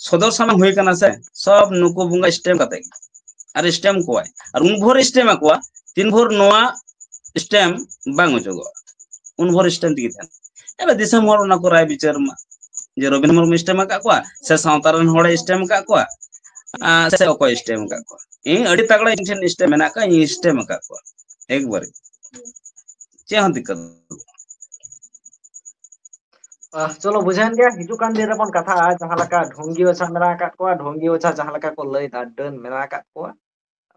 ᱥᱚᱫᱚᱨ ᱥᱟᱢᱟᱝ ᱦᱩᱭ ᱠᱟᱱᱟ ᱥᱮ, ᱥᱚᱵ ᱱᱩᱠᱩ ᱵᱚᱸᱜᱟ ᱥᱴᱮᱢ ᱠᱟᱛᱮ ᱜᱮ᱾ ᱟᱨ ᱥᱴᱮᱢ ᱠᱚᱣᱟᱭ, ᱟᱨ ᱩᱱ ᱵᱷᱳᱨ ᱥᱴᱮᱢ ᱟᱠᱚᱣᱟ, ᱛᱤᱱ ᱵᱷᱳᱨ ᱱᱚᱣᱟ ᱥᱴᱮᱢ ᱵᱟᱝ ᱚᱪᱚᱜᱚᱜᱼᱟ, ᱩᱱ ᱵᱷᱳᱨ ᱥᱴᱮᱢ ᱛᱮᱜᱮ ᱛᱟᱦᱮᱱᱟ᱾ ᱮᱵᱟᱨ ᱫᱤᱥᱚᱢ ᱦᱚᱲ ᱚᱱᱟ ᱠᱚ ᱨᱟᱭ ᱵᱤᱪᱟᱹᱨ ᱢᱟ, ᱡᱮ ᱨᱚᱵᱤᱱ ᱢᱩᱨᱢᱩ ᱥᱴᱮᱢ ᱟᱠᱟᱫ ᱠᱚᱣᱟ ᱥᱮ ᱥᱟᱶᱛᱟ ᱨᱮᱱ ᱦᱚᱲᱮ ᱥᱴᱮᱢ ᱟᱠᱟᱫ ᱠᱚᱣᱟ, ᱟᱨ ᱥᱮ ᱚᱠᱚᱭ ᱥᱴᱮᱢ ᱟᱠᱟᱫ ᱠᱚᱣᱟ᱾ ᱤᱧ ᱟᱹᱰᱤ ᱛᱟᱜᱲᱟ ᱤᱧ ᱴᱷᱮᱱ ᱥᱴᱮᱢ ᱢᱮᱱᱟᱜ ᱟᱠᱟᱫ, ᱤᱧ ᱥᱴᱮᱢ ᱟᱠᱟᱫ ᱠᱚᱣᱟ ᱮᱠᱵᱟᱨᱮ, ᱪᱮᱫ ᱦᱚᱸ ᱫᱤᱠᱠᱟᱛ ᱵᱟᱹᱱᱩᱜ᱾ ᱟᱦ, ᱪᱚᱞᱚ, ᱵᱩᱡᱷᱟᱹᱣᱮᱱ ᱜᱮᱭᱟ᱾ ᱦᱤᱡᱩᱜ ᱠᱟᱱ ᱫᱤᱱ ᱨᱮᱵᱚᱱ ᱠᱟᱛᱷᱟᱜᱼᱟ᱾ ᱡᱟᱦᱟᱸ ᱞᱮᱠᱟ ᱰᱷᱚᱝᱜᱤ ᱚᱡᱷᱟ ᱢᱮᱱᱟᱜ ᱟᱠᱟᱫ ᱠᱚᱣᱟ, ᱰᱷᱚᱝᱜᱤ ᱚᱡᱷᱟ ᱡᱟᱦᱟᱸ ᱞᱮᱠᱟ ᱠᱚ ᱞᱟᱹᱭ ᱮᱫᱟ, ᱰᱟᱹᱱ ᱢᱮᱱᱟᱜ ᱟᱠᱟᱫ ᱠᱚᱣᱟ,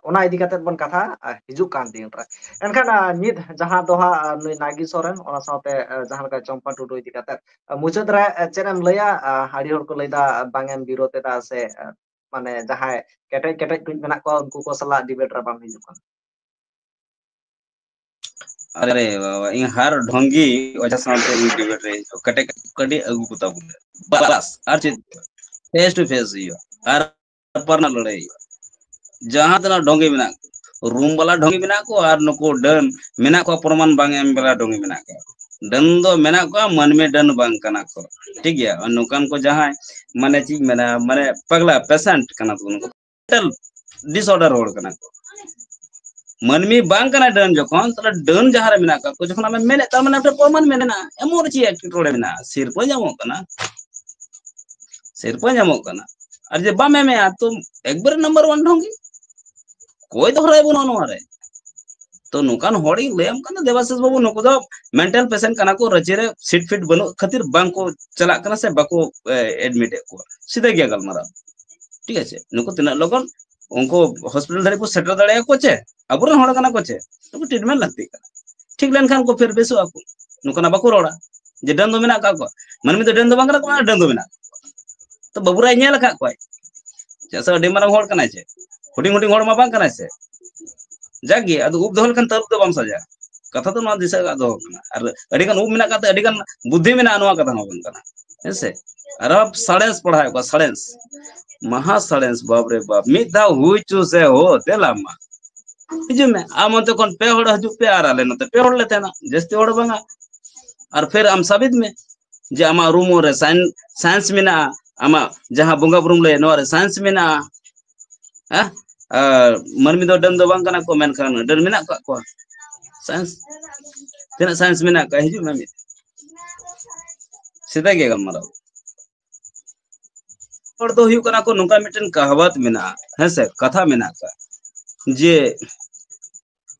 ᱚᱱᱟ ᱤᱫᱤ ᱠᱟᱛᱮ ᱵᱚᱱ ᱠᱟᱛᱷᱟᱜᱼᱟ ᱦᱤᱡᱩᱜ ᱠᱟᱱ ᱫᱤᱱ ᱨᱮ᱾ ᱮᱱᱠᱷᱟᱱ, ᱟᱦ, ᱱᱤᱛ ᱡᱟᱦᱟᱸ ᱫᱚ ᱦᱟᱸᱜ, ᱟᱦ, ᱱᱩᱭ ᱱᱟᱜᱤ ᱥᱚᱨᱮᱱ, ᱚᱱᱟ ᱥᱟᱶᱛᱮ, ᱟᱦ, ᱡᱟᱦᱟᱸ ᱞᱮᱠᱟ ᱪᱚᱢᱯᱟ ᱴᱩᱰᱩ ᱤᱫᱤ ᱠᱟᱛᱮ, ᱟᱦ, ᱢᱩᱪᱟᱹᱫ ᱨᱮ, ᱟᱦ, ᱪᱮᱫ ᱮᱢ ᱞᱟᱹᱭᱟ? ᱟᱦ, ᱟᱹᱰᱤ ᱦᱚᱲ ᱠᱚ ᱞᱟᱹᱭ ᱮᱫᱟ, ᱟᱦ, ᱵᱟᱝ ᱮᱢ ᱵᱤᱨᱳᱫ ᱮᱫᱟ ᱥᱮ, ᱟᱦ, ᱢᱟᱱᱮ ᱡᱟᱦᱟᱸᱭ ᱠᱮᱴᱮᱡ ᱠᱮᱴᱮᱡ ᱠᱚ ᱢᱮᱱᱟᱜ ᱠᱚᱣᱟ, ᱩᱱᱠᱩ ᱠᱚ ᱥᱟᱞᱟᱜ ᱰᱤᱵᱮᱴ ᱨᱮ ᱵᱟᱢ ᱦᱤᱡᱩᱜ ᱠᱟᱱᱟ᱾ ᱟᱨᱮ ᱵᱟᱵᱟ, ᱤᱧ ᱦᱟᱨ ᱰᱷᱚᱝᱜᱤ ᱚᱡᱷᱟ ᱥᱟᱶᱛᱮ ᱤᱧ ᱰᱤᱵᱮᱴ ᱨᱮ ᱦᱤᱡᱩᱜ, ᱠᱟᱹᱴᱤᱡ ᱠᱟᱹᱴᱤᱡ ᱟᱹᱜᱩ ᱠᱚᱛᱟ ᱵᱚᱞᱮ᱾ ᱵᱟᱥ, ᱟᱨ ᱪᱮᱫ? ᱯᱷᱮᱥ ᱴᱩ ᱯᱷᱮᱥ ᱦᱩᱭᱩᱜᱼᱟ᱾ ᱟᱨ ᱯᱟᱨᱱᱟ ᱞᱟᱹᱲᱦᱟᱹᱭ ᱦᱩᱭᱩᱜᱼᱟ᱾ ᱡᱟᱦᱟᱸ ᱛᱤᱱᱟᱹᱜ ᱰᱷᱚᱝᱜᱤ ᱢᱮᱱᱟᱜ ᱠᱚᱣᱟ, ᱨᱩᱢ ᱵᱟᱞᱟ ᱰᱷᱚᱝᱜᱤ ᱢᱮᱱᱟᱜ ᱠᱚᱣᱟ, ᱟᱨ ᱱᱩᱠᱩ ᱰᱟᱹᱱ ᱢᱮᱱᱟᱜ ᱠᱚᱣᱟ, ᱯᱨᱚᱢᱟᱱ ᱵᱟᱝ ᱮᱢ ᱵᱟᱞᱟ ᱰᱷᱚᱝᱜᱤ ᱢᱮᱱᱟᱜ ᱠᱚᱣᱟ᱾ ᱰᱟᱹᱱ ᱫᱚ ᱢᱮᱱᱟᱜ ᱠᱚᱣᱟ, ᱢᱟᱹᱱᱢᱤ ᱰᱟᱹᱱ ᱵᱟᱝ ᱠᱟᱱᱟ ᱠᱚ᱾ ᱴᱷᱤᱠ ᱜᱮᱭᱟ? ᱟᱨ ᱱᱚᱝᱠᱟᱱ ᱠᱚ ᱡᱟᱦᱟᱸᱭ, ᱢᱟᱱᱮ, ᱪᱮᱫ ᱤᱧ ᱢᱮᱱᱟ, ᱢᱟᱱᱮ, ᱯᱟᱜᱽᱞᱟ ᱯᱮᱥᱮᱱᱴ ᱠᱟᱱᱟ ᱠᱚ, ᱱᱩᱠᱩ mental disorder ᱦᱚᱲ ᱠᱟᱱᱟ ᱠᱚ᱾ ᱢᱟᱹᱱᱢᱤ ᱵᱟᱝ ᱠᱟᱱᱟᱭ ᱰᱟᱹᱱ ᱡᱚᱠᱷᱚᱱ, ᱛᱟᱦᱞᱮ ᱰᱟᱹᱱ ᱡᱟᱦᱟᱸ ᱨᱮ ᱢᱮᱱᱟᱜ ᱠᱟᱜ ᱠᱚ, ᱡᱚᱠᱷᱚᱱ ᱟᱢᱮᱢ ᱢᱮᱱᱮᱫ, ᱛᱟᱨ ᱢᱟᱱᱮ ᱟᱢ ᱴᱷᱮᱱ ᱯᱨᱚᱢᱟᱱ ᱢᱮᱱᱟᱜᱼᱟ, ᱮᱢᱚᱱ ᱪᱮᱫ ᱮᱴᱠᱮᱴᱚᱬᱮ ᱢᱮᱱᱟᱜᱼᱟ, ᱥᱤᱨᱯᱟᱹ ᱧᱟᱢᱚᱜ ᱠᱟᱱᱟ, ᱥᱤᱨᱯᱟᱹ ᱧᱟᱢᱚᱜ ᱠᱟᱱᱟ᱾ ᱟᱨ ᱡᱮ ᱵᱟᱢ ᱮᱢᱮᱜᱼᱟ, ᱛᱚ ᱮᱠᱵᱟᱨᱮ number one ᱰᱷᱚᱝᱜᱤ, ᱚᱠᱚᱭ ᱫᱚᱦᱲᱟᱭ ᱵᱟᱹᱱᱩᱜᱼᱟ ᱱᱚᱣᱟ ᱨᱮ᱾ ᱛᱚ ᱱᱚᱝᱠᱟᱱ ᱦᱚᱲᱤᱧ ᱞᱟᱹᱭᱟᱢ ᱠᱟᱱᱟ, ᱫᱮᱵᱟᱥᱤᱥ ᱵᱟᱹᱵᱩ, ᱱᱩᱠᱩ ᱫᱚ mental patient ᱠᱟᱱᱟ ᱠᱚ, ᱨᱟᱸᱪᱤ ᱨᱮ ᱥᱤᱴ ᱯᱷᱤᱴ ᱵᱟᱹᱱᱩᱜ ᱠᱷᱟᱹᱛᱤᱨ ᱵᱟᱝ ᱠᱚ ᱪᱟᱞᱟᱜ ᱠᱟᱱᱟ ᱥᱮ ᱵᱟᱠᱚ, ᱮ, admit ᱮᱫ ᱠᱚᱣᱟ᱾ ᱥᱤᱫᱷᱟᱹ ᱜᱮᱭᱟ ᱜᱟᱞᱢᱟᱨᱟᱣ, ᱴᱷᱤᱠ ᱟᱪᱷᱮ? ᱱᱩᱠᱩ ᱛᱤᱱᱟᱹᱜ ᱞᱚᱜᱚᱱ ᱩᱱᱠᱩ ᱦᱚᱥᱯᱤᱴᱟᱞ ᱫᱷᱟᱹᱨᱤᱡ ᱠᱚ ᱥᱮᱴᱮᱨ ᱫᱟᱲᱮᱭᱟᱠᱚ ᱪᱮ, ᱟᱵᱚᱨᱮᱱ ᱦᱚᱲ ᱠᱟᱱᱟ ᱠᱚ ᱪᱮ, ᱱᱩᱠᱩ treatment ᱞᱟᱹᱠᱛᱤᱜ ᱠᱟᱱᱟ᱾ ᱴᱷᱤᱠ ᱞᱮᱱᱠᱷᱟᱱ ᱠᱚ ᱯᱷᱮᱨ ᱵᱮᱥᱚᱜ ᱟᱠᱚ᱾ ᱱᱚᱝᱠᱟᱱᱟᱜ ᱵᱟᱠᱚ ᱨᱚᱲᱟ ᱡᱮ ᱰᱟᱹᱱ ᱫᱚ ᱢᱮᱱᱟᱜ ᱠᱟᱜ ᱠᱚᱣᱟ, ᱢᱟᱹᱱᱢᱤ ᱫᱚ ᱰᱟᱹᱱ ᱫᱚ ᱵᱟᱝ ᱠᱟᱱᱟ ᱠᱚ, ᱰᱟᱹᱱ ᱫᱚ ᱢᱮᱱᱟᱜ ᱠᱚᱣᱟ᱾ ᱛᱚ ᱵᱟᱹᱵᱩᱨᱟᱭ ᱧᱮᱞ ᱟᱠᱟᱫ ᱠᱚᱣᱟᱭ, ᱪᱮᱫᱟᱜ ᱥᱮ ᱟᱹᱰᱤ ᱢᱟᱨᱟᱝ ᱦᱚᱲ ᱠᱟᱱᱟᱭ ᱥᱮ, ᱦᱩᱰᱤᱧ ᱦᱩᱰᱤᱧ ᱦᱚᱲ ᱢᱟ ᱵᱟᱝ ᱠᱟᱱᱟᱭ ᱥᱮ᱾ ᱡᱟᱠ ᱜᱮ, ᱟᱫᱚ ᱩᱵ ᱫᱚᱦᱚ ᱞᱮᱠᱷᱟᱱ ᱛᱟᱹᱨᱩᱵ ᱫᱚ ᱵᱟᱢ ᱥᱟᱡᱟᱜᱼᱟ᱾ ᱠᱟᱛᱷᱟ ᱫᱚ ᱱᱚᱣᱟ ᱫᱤᱥᱟᱹ ᱠᱟᱜ ᱫᱚᱦᱚ ᱠᱟᱱᱟ᱾ ᱟᱨ ᱟᱹᱰᱤ ᱜᱟᱱ ᱩᱵ ᱢᱮᱱᱟᱜ ᱟᱠᱟᱫ ᱛᱮ ᱟᱹᱰᱤ ᱜᱟᱱ ᱵᱩᱫᱽᱫᱷᱤ ᱢᱮᱱᱟᱜᱼᱟ ᱱᱚᱣᱟ ᱠᱟᱛᱷᱟ ᱦᱚᱸ ᱵᱟᱝ ᱠᱟᱱᱟ, ᱦᱮᱸ ᱥᱮ? ᱟᱨ ᱟᱵᱚ ᱥᱟᱬᱮᱥ ᱯᱟᱲᱦᱟᱣᱮᱫ ᱠᱚᱣᱟ, ᱥᱟᱬᱮᱥ, ᱢᱟᱦᱟ ᱥᱟᱬᱮᱥ, ᱵᱟᱯ ᱨᱮ ᱵᱟᱯ, ᱢᱤᱫ ᱫᱷᱟᱣ ᱦᱩᱭ ᱪᱚ ᱥᱮ ᱦᱳ, ᱫᱮᱞᱟ ᱢᱟ ᱦᱤᱡᱩᱜ ᱢᱮ᱾ ᱟᱢ ᱚᱱᱛᱮ ᱠᱷᱚᱱ ᱯᱮ ᱦᱚᱲ ᱦᱤᱡᱩᱜ ᱯᱮ ᱟᱨ ᱟᱞᱮ ᱱᱚᱛᱮ ᱯᱮ ᱦᱚᱲ ᱞᱮ ᱛᱟᱦᱮᱱᱟ, ᱡᱟᱹᱥᱛᱤ ᱦᱚᱲ ᱵᱟᱝᱟ᱾ ᱟᱨ ᱯᱷᱤᱨ ᱟᱢ ᱥᱟᱵᱤᱛ ᱢᱮ ᱡᱮ ᱟᱢᱟᱜ ᱨᱩᱢ ᱨᱮ ᱥᱟᱭᱮᱱᱥ, ᱥᱟᱭᱮᱱᱥ ᱢᱮᱱᱟᱜᱼᱟ, ᱟᱢᱟᱜ ᱡᱟᱦᱟᱸ ᱵᱚᱸᱜᱟ ᱵᱩᱨᱩᱢ ᱞᱟᱹᱭ ᱱᱚᱣᱟ ᱨᱮ ᱥᱟᱭᱮᱱᱥ ᱢᱮᱱᱟᱜᱼᱟ᱾ ᱦᱮᱸ? ᱟᱨ ᱢᱟᱹᱱᱢᱤ ᱫᱚ ᱰᱟᱹᱱ ᱫᱚ ᱵᱟᱝ ᱠᱟᱱᱟ ᱠᱚ, ᱢᱮᱱᱠᱷᱟᱱ ᱰᱟᱹᱱ ᱢᱮᱱᱟᱜ ᱠᱟᱜ ᱠᱚᱣᱟ᱾ ᱥᱟᱭᱮᱱᱥ, ᱛᱤᱱᱟᱹᱜ ᱥᱟᱭᱮᱱᱥ ᱢᱮᱱᱟᱜ ᱠᱟᱜ, ᱦᱤᱡᱩᱜ ᱢᱮ ᱢᱤᱫ᱾ ᱥᱮᱫᱟᱭ ᱜᱮ ᱜᱟᱞᱢᱟᱨᱟᱣ᱾ ᱦᱚᱲ ᱫᱚ ᱦᱩᱭᱩᱜ ᱠᱟᱱᱟ ᱠᱚ, ᱱᱚᱝᱠᱟ ᱢᱤᱫᱴᱮᱱ ᱠᱟᱦᱟᱣᱟᱛ ᱢᱮᱱᱟᱜᱼᱟ, ᱦᱮᱸ ᱥᱮ, ᱠᱟᱛᱷᱟ ᱢᱮᱱᱟᱜ ᱠᱟᱜ, ᱡᱮ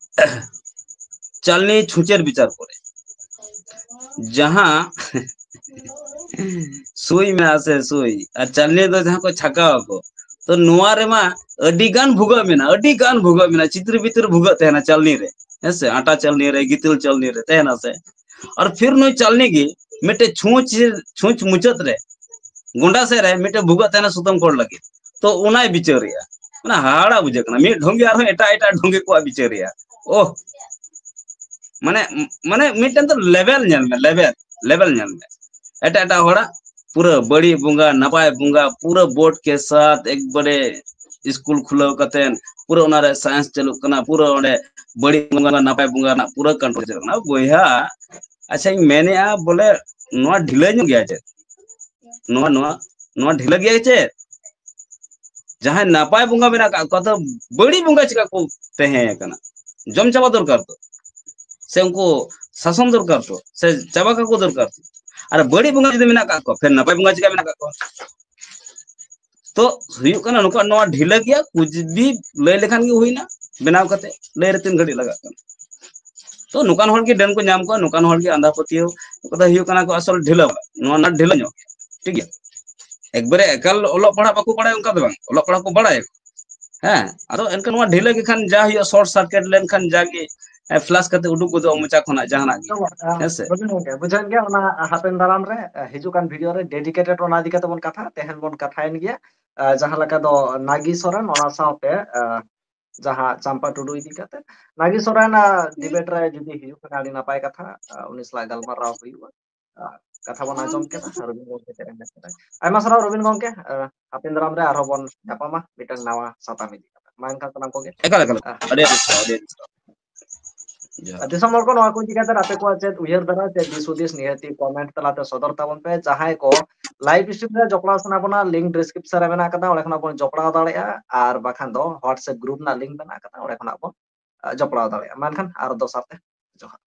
ᱪᱟᱞᱱᱤ ᱪᱷᱩᱸᱪᱮᱨ ᱵᱤᱪᱟᱨ ᱠᱚᱨᱮ ᱡᱟᱦᱟᱸ ᱥᱩᱭ ᱢᱮᱱᱟᱜᱼᱟ ᱥᱮ ᱥᱩᱭ, ᱟᱨ ᱪᱟᱞᱱᱤ ᱫᱚ ᱡᱟᱦᱟᱸ ᱠᱚ ᱪᱷᱟᱠᱟᱣ ᱟᱠᱚ, ᱛᱚ ᱱᱚᱣᱟ ᱨᱮᱢᱟ ᱟᱹᱰᱤ ᱜᱟᱱ ᱵᱷᱩᱜᱟᱹᱜ ᱢᱮᱱᱟᱜᱼᱟ, ᱟᱹᱰᱤ ᱜᱟᱱ ᱵᱷᱩᱜᱟᱹᱜ ᱢᱮᱱᱟᱜᱼᱟ, ᱪᱤᱛᱨ ᱵᱤᱛᱨ ᱵᱷᱩᱜᱟᱹᱜ ᱛᱟᱦᱮᱱᱟ ᱪᱟᱞᱱᱤ ᱨᱮ, ᱦᱮᱸ ᱥᱮ, ᱟᱴᱟ ᱪᱟᱞᱱᱤ ᱨᱮ, ᱜᱤᱛᱤᱞ ᱪᱟᱞᱱᱤ ᱨᱮ ᱛᱟᱦᱮᱱᱟ ᱥᱮ᱾ ᱟᱨ ᱯᱷᱤᱨ ᱱᱩᱭ ᱪᱟᱞᱱᱤ ᱜᱮ ᱢᱤᱫᱴᱮᱡ ᱪᱷᱩᱸᱪ, ᱪᱷᱩᱸᱪ ᱢᱩᱪᱟᱹᱫ ᱨᱮ ᱜᱚᱸᱰᱟ ᱥᱮᱫ ᱨᱮ ᱢᱤᱫᱴᱮᱡ ᱵᱷᱩᱜᱟᱹᱜ ᱛᱟᱦᱮᱱᱟ ᱥᱩᱛᱟᱹᱢ ᱠᱚᱲ ᱞᱟᱹᱜᱤᱫ, ᱛᱚ ᱚᱱᱟᱭ ᱵᱤᱪᱟᱹᱨᱮᱜᱼᱟ᱾ ᱚᱱᱟ ᱦᱟᱦᱟᱲᱟ ᱵᱩᱡᱷᱟᱹᱜ ᱠᱟᱱᱟ, ᱢᱤᱫ ᱰᱷᱚᱝᱜᱮ ᱟᱨᱦᱚᱸ ᱮᱴᱟᱜ ᱮᱴᱟᱜ ᱰᱷᱚᱝᱜᱮ ᱠᱚᱣᱟᱜ ᱵᱤᱪᱟᱹᱨᱮᱜᱼᱟ᱾ ᱳᱦ, ᱢᱟᱱᱮ, ᱢᱟᱱᱮ ᱢᱤᱫᱴᱮᱱ ᱫᱚ ᱞᱮᱵᱮᱞ ᱧᱮᱞ ᱢᱮ, ᱞᱮᱵᱮᱞ, ᱞᱮᱵᱮᱞ ᱧᱮᱞ ᱢᱮ᱾ ᱮᱴᱟᱜ ᱮᱴᱟᱜ ᱦᱚᱲᱟᱜ ᱯᱩᱨᱟᱹ ᱵᱟᱹᱲᱤᱡ ᱵᱚᱸᱜᱟ, ᱱᱟᱯᱟᱭ ᱵᱚᱸᱜᱟ, ᱯᱩᱨᱟᱹ ᱵᱳᱨᱰ ᱠᱮ ᱥᱟᱛ ᱮᱠᱵᱟᱨᱮ ᱥᱠᱩᱞ ᱠᱷᱩᱞᱟᱹᱣ ᱠᱟᱛᱮᱱ ᱯᱩᱨᱟᱹ ᱚᱱᱟᱨᱮ ᱥᱟᱭᱮᱱᱥ ᱪᱟᱹᱞᱩᱜ ᱠᱟᱱᱟ, ᱯᱩᱨᱟᱹ ᱚᱸᱰᱮ ᱵᱟᱹᱲᱤᱡ ᱵᱚᱸᱜᱟ, ᱱᱟᱯᱟᱭ ᱵᱚᱸᱜᱟ ᱨᱮᱱᱟᱜ ᱯᱩᱨᱟᱹ ᱠᱚᱱᱴᱨᱳᱞ ᱪᱟᱹᱞᱩᱜ ᱠᱟᱱᱟ᱾ ᱵᱚᱭᱦᱟ, ᱟᱪᱪᱷᱟᱧ ᱢᱮᱱᱮᱜᱼᱟ ᱵᱚᱞᱮ ᱱᱚᱣᱟ ᱰᱷᱤᱞᱟᱹ ᱧᱚᱜ ᱜᱮᱭᱟ ᱪᱮᱫ? ᱱᱚᱣᱟ, ᱱᱚᱣᱟ, ᱱᱚᱣᱟ ᱰᱷᱤᱞᱟᱹ ᱜᱮᱭᱟ ᱪᱮᱫ? ᱡᱟᱦᱟᱸᱭ ᱱᱟᱯᱟᱭ ᱵᱚᱸᱜᱟ ᱢᱮᱱᱟᱜ ᱠᱟᱜ ᱠᱚᱣᱟ, ᱛᱚ ᱵᱟᱹᱲᱤᱡ ᱵᱚᱸᱜᱟ ᱪᱮᱠᱟ ᱠᱚ ᱛᱟᱦᱮᱸ ᱠᱟᱱᱟ? ᱡᱚᱢ ᱪᱟᱵᱟ ᱫᱚᱨᱠᱟᱨ ᱛᱚ, ᱥᱮ ᱩᱱᱠᱩ ᱥᱟᱥᱚᱱ ᱫᱚᱨᱠᱟᱨ ᱛᱚ, ᱥᱮ ᱪᱟᱵᱟ ᱠᱟᱠᱚ ᱫᱚᱨᱠᱟᱨ ᱛᱚ᱾ ᱟᱨ ᱵᱟᱹᱲᱤᱡ ᱵᱚᱸᱜᱟ ᱡᱩᱫᱤ ᱢᱮᱱᱟᱜ ᱠᱟᱜ ᱠᱚᱣᱟ, ᱯᱷᱮᱨ ᱱᱟᱯᱟᱭ ᱵᱚᱸᱜᱟ ᱪᱮᱠᱟ ᱢᱮᱱᱟᱜ ᱠᱟᱜ ᱠᱚᱣᱟ? ᱛᱚ ᱦᱩᱭᱩᱜ ᱠᱟᱱᱟ ᱱᱚᱝᱠᱟ, ᱱᱚᱣᱟ ᱰᱷᱤᱞᱟᱹ ᱜᱮᱭᱟ, ᱠᱩᱪ ᱵᱤ ᱞᱟᱹᱭ ᱞᱮᱠᱷᱟᱱ ᱜᱮ ᱦᱩᱭᱱᱟ, ᱵᱮᱱᱟᱣ ᱠᱟᱛᱮ ᱞᱟᱹᱭ ᱨᱮ ᱛᱤᱱ ᱜᱷᱟᱹᱲᱤᱡ ᱞᱟᱜᱟᱜ ᱠᱟᱱᱟ? ᱛᱚ ᱱᱚᱝᱠᱟᱱ ᱦᱚᱲ ᱜᱮ ᱰᱟᱹᱱ ᱠᱚ ᱧᱟᱢ ᱠᱚᱣᱟ, ᱱᱚᱝᱠᱟᱱ ᱦᱚᱲ ᱜᱮ ᱟᱸᱫᱷᱟ ᱯᱟᱹᱛᱭᱟᱹᱣ᱾ ᱱᱚᱝᱠᱟ ᱫᱚ ᱦᱩᱭᱩᱜ ᱠᱟᱱᱟ ᱠᱚ ᱟᱥᱚᱞ ᱰᱷᱤᱞᱟᱹ ᱵᱟᱞᱟ, ᱱᱚᱣᱟ ᱱᱟ ᱰᱷᱤᱞᱟᱹ ᱧᱚᱜ, ᱴᱷᱤᱠ ᱜᱮᱭᱟ᱾ ᱮᱠᱵᱟᱨᱮ ᱮᱠᱟᱞ ᱚᱞᱚᱜ ᱯᱟᱲᱦᱟᱜ ᱵᱟᱠᱚ ᱵᱟᱲᱟᱭᱟ ᱚᱱᱠᱟ ᱫᱚ ᱵᱟᱝ, ᱚᱞᱚᱜ ᱯᱟᱲᱦᱟᱜ ᱠᱚ ᱵᱟᱲᱟᱭᱟ᱾ ᱦᱮᱸ, ᱟᱫᱚ ᱮᱱᱠᱷᱟᱱ ᱱᱚᱣᱟ ᱰᱷᱤᱞᱟᱹ ᱜᱮ ᱠᱷᱟᱱ ᱡᱟ ᱦᱩᱭᱩᱜᱼᱟ, ᱥᱚᱨᱴ ᱥᱟᱨᱠᱤᱴ ᱞᱮᱱᱠᱷᱟᱱ ᱡᱟᱜᱮ ᱯᱷᱞᱟᱥ ᱠᱟᱛᱮ ᱩᱰᱩᱠ ᱜᱚᱫᱚᱜᱼᱟ ᱢᱚᱪᱟ ᱠᱷᱚᱱᱟᱜ ᱡᱟᱦᱟᱱᱟᱜ ᱜᱮ, ᱦᱮᱸ ᱥᱮ? ᱵᱩᱡᱷᱟᱹᱣ ᱜᱮᱭᱟ, ᱵᱩᱡᱷᱟᱹᱣ ᱜᱮᱭᱟ᱾ ᱚᱱᱟ ᱦᱟᱯᱮᱱ ᱫᱟᱨᱟᱢ ᱨᱮ ᱦᱤᱡᱩᱜ ᱠᱟᱱ ᱵᱷᱤᱰᱤᱭᱳ ᱨᱮ ᱰᱮᱰᱤᱠᱮᱴᱮᱰ ᱚᱱᱟ ᱤᱫᱤ ᱠᱟᱛᱮ ᱵᱚᱱ ᱠᱟᱛᱷᱟ, ᱛᱮᱦᱮᱧ ᱵᱚᱱ ᱠᱟᱛᱷᱟᱭᱮᱱ ᱜᱮᱭᱟ᱾ ᱟᱸ, ᱡᱟᱦᱟᱸ ᱞᱮᱠᱟ ᱫᱚ ᱱᱟᱜᱤ ᱥᱚᱨᱮᱱ, ᱚᱱᱟ ᱥᱟᱶᱛᱮ, ᱟᱸ, ᱡᱟᱦᱟᱸ ᱪᱟᱢᱯᱟ ᱴᱩᱰᱩ ᱤᱫᱤ ᱠᱟᱛᱮ, ᱱᱟᱜᱤ ᱥᱚᱨᱮᱱ, ᱟᱸ, debate ᱨᱮ ᱡᱩᱫᱤ ᱦᱤᱡᱩᱜ ᱠᱷᱟᱱ ᱟᱹᱰᱤ ᱱᱟᱯᱟᱭ ᱠᱟᱛᱷᱟ, ᱟᱸ, ᱩᱱᱤ ᱥᱟᱞᱟᱜ ᱜᱟᱞᱢᱟᱨᱟᱣ ᱦᱩᱭᱩᱜᱼᱟ᱾ ᱟᱸ, ᱠᱟᱛᱷᱟ ᱵᱚᱱ ᱟᱸᱡᱚᱢ ᱠᱮᱫᱟ, ᱨᱚᱵᱤᱱ ᱜᱚᱢᱠᱮ ᱪᱮᱫ ᱮ ᱢᱮᱱ ᱠᱮᱫᱟ᱾ ᱟᱭᱢᱟ ᱥᱟᱨᱦᱟᱣ ᱨᱚᱵᱤᱱ ᱜᱚᱢᱠᱮ, ᱟᱸ, ᱦᱟᱯᱮᱱ ᱫᱟᱨᱟᱢ ᱨᱮ ᱟᱨᱦᱚᱸ ᱵᱚᱱ ᱧᱟᱯᱟᱢᱟ ᱢᱤᱫᱴᱟᱝ ᱱᱟᱣᱟ ᱥᱟᱛᱟᱢ ᱤᱫᱤ ᱠᱟᱛᱮ᱾ ᱢᱟ ᱮᱱᱠᱷᱟᱱ ᱥᱟᱱᱟᱢ ᱠᱚᱜᱮ, ᱮᱠᱟᱞ, ᱮᱠᱟᱞ᱾ ᱟᱸ, ᱟᱹᱰᱤ ᱟᱹᱰᱤ ᱥᱟᱨᱦᱟᱣ, ᱟᱹᱰᱤ ᱟᱹᱰᱤ ᱥᱟᱨᱦᱟᱣ᱾ ᱡᱚᱦᱟᱨ᱾ ᱫᱤᱥᱚᱢ ᱦᱚᱲ ᱠᱚ ᱱᱚᱣᱟ ᱠᱚ ᱤᱫᱤ ᱠᱟᱛᱮ ᱟᱯᱮ ᱠᱚᱣᱟᱜ ᱪᱮᱫ ᱩᱭᱦᱟᱹᱨ ᱫᱷᱟᱨᱟ, ᱪᱮᱫ ᱫᱤᱥ ᱦᱩᱫᱤᱥ, ᱱᱤᱦᱟᱹᱛᱤ comment ᱛᱟᱞᱟᱛᱮ ᱥᱚᱫᱚᱨ ᱛᱟᱵᱚᱱ ᱯᱮ᱾ ᱡᱟᱦᱟᱸᱭ ᱠᱚ live stream ᱨᱮ ᱡᱚᱯᱲᱟᱣ ᱥᱟᱱᱟ ᱵᱚᱱᱟ, link description ᱨᱮ ᱢᱮᱱᱟᱜ ᱟᱠᱟᱫᱟ, ᱚᱸᱰᱮ ᱠᱷᱚᱱᱟᱜ ᱵᱚᱱ ᱡᱚᱯᱲᱟᱣ ᱫᱟᱲᱮᱭᱟᱜᱼᱟ, ᱟᱨ ᱵᱟᱠᱷᱟᱱ ᱫᱚ WhatsApp group ᱨᱮᱱᱟᱜ link ᱢᱮᱱᱟᱜ ᱟᱠᱟᱫᱟ, ᱚᱸᱰᱮ ᱠᱷᱚᱱᱟᱜ ᱵᱚᱱ, ᱟᱸ, ᱡᱚᱯᱲᱟᱣ ᱫᱟᱲᱮᱭᱟᱜᱼᱟ᱾ ᱢᱟ ᱮᱱᱠᱷᱟᱱ ᱟᱨ ᱫᱚᱥᱟᱨ ᱛᱮ ᱡᱚᱦᱟᱨ᱾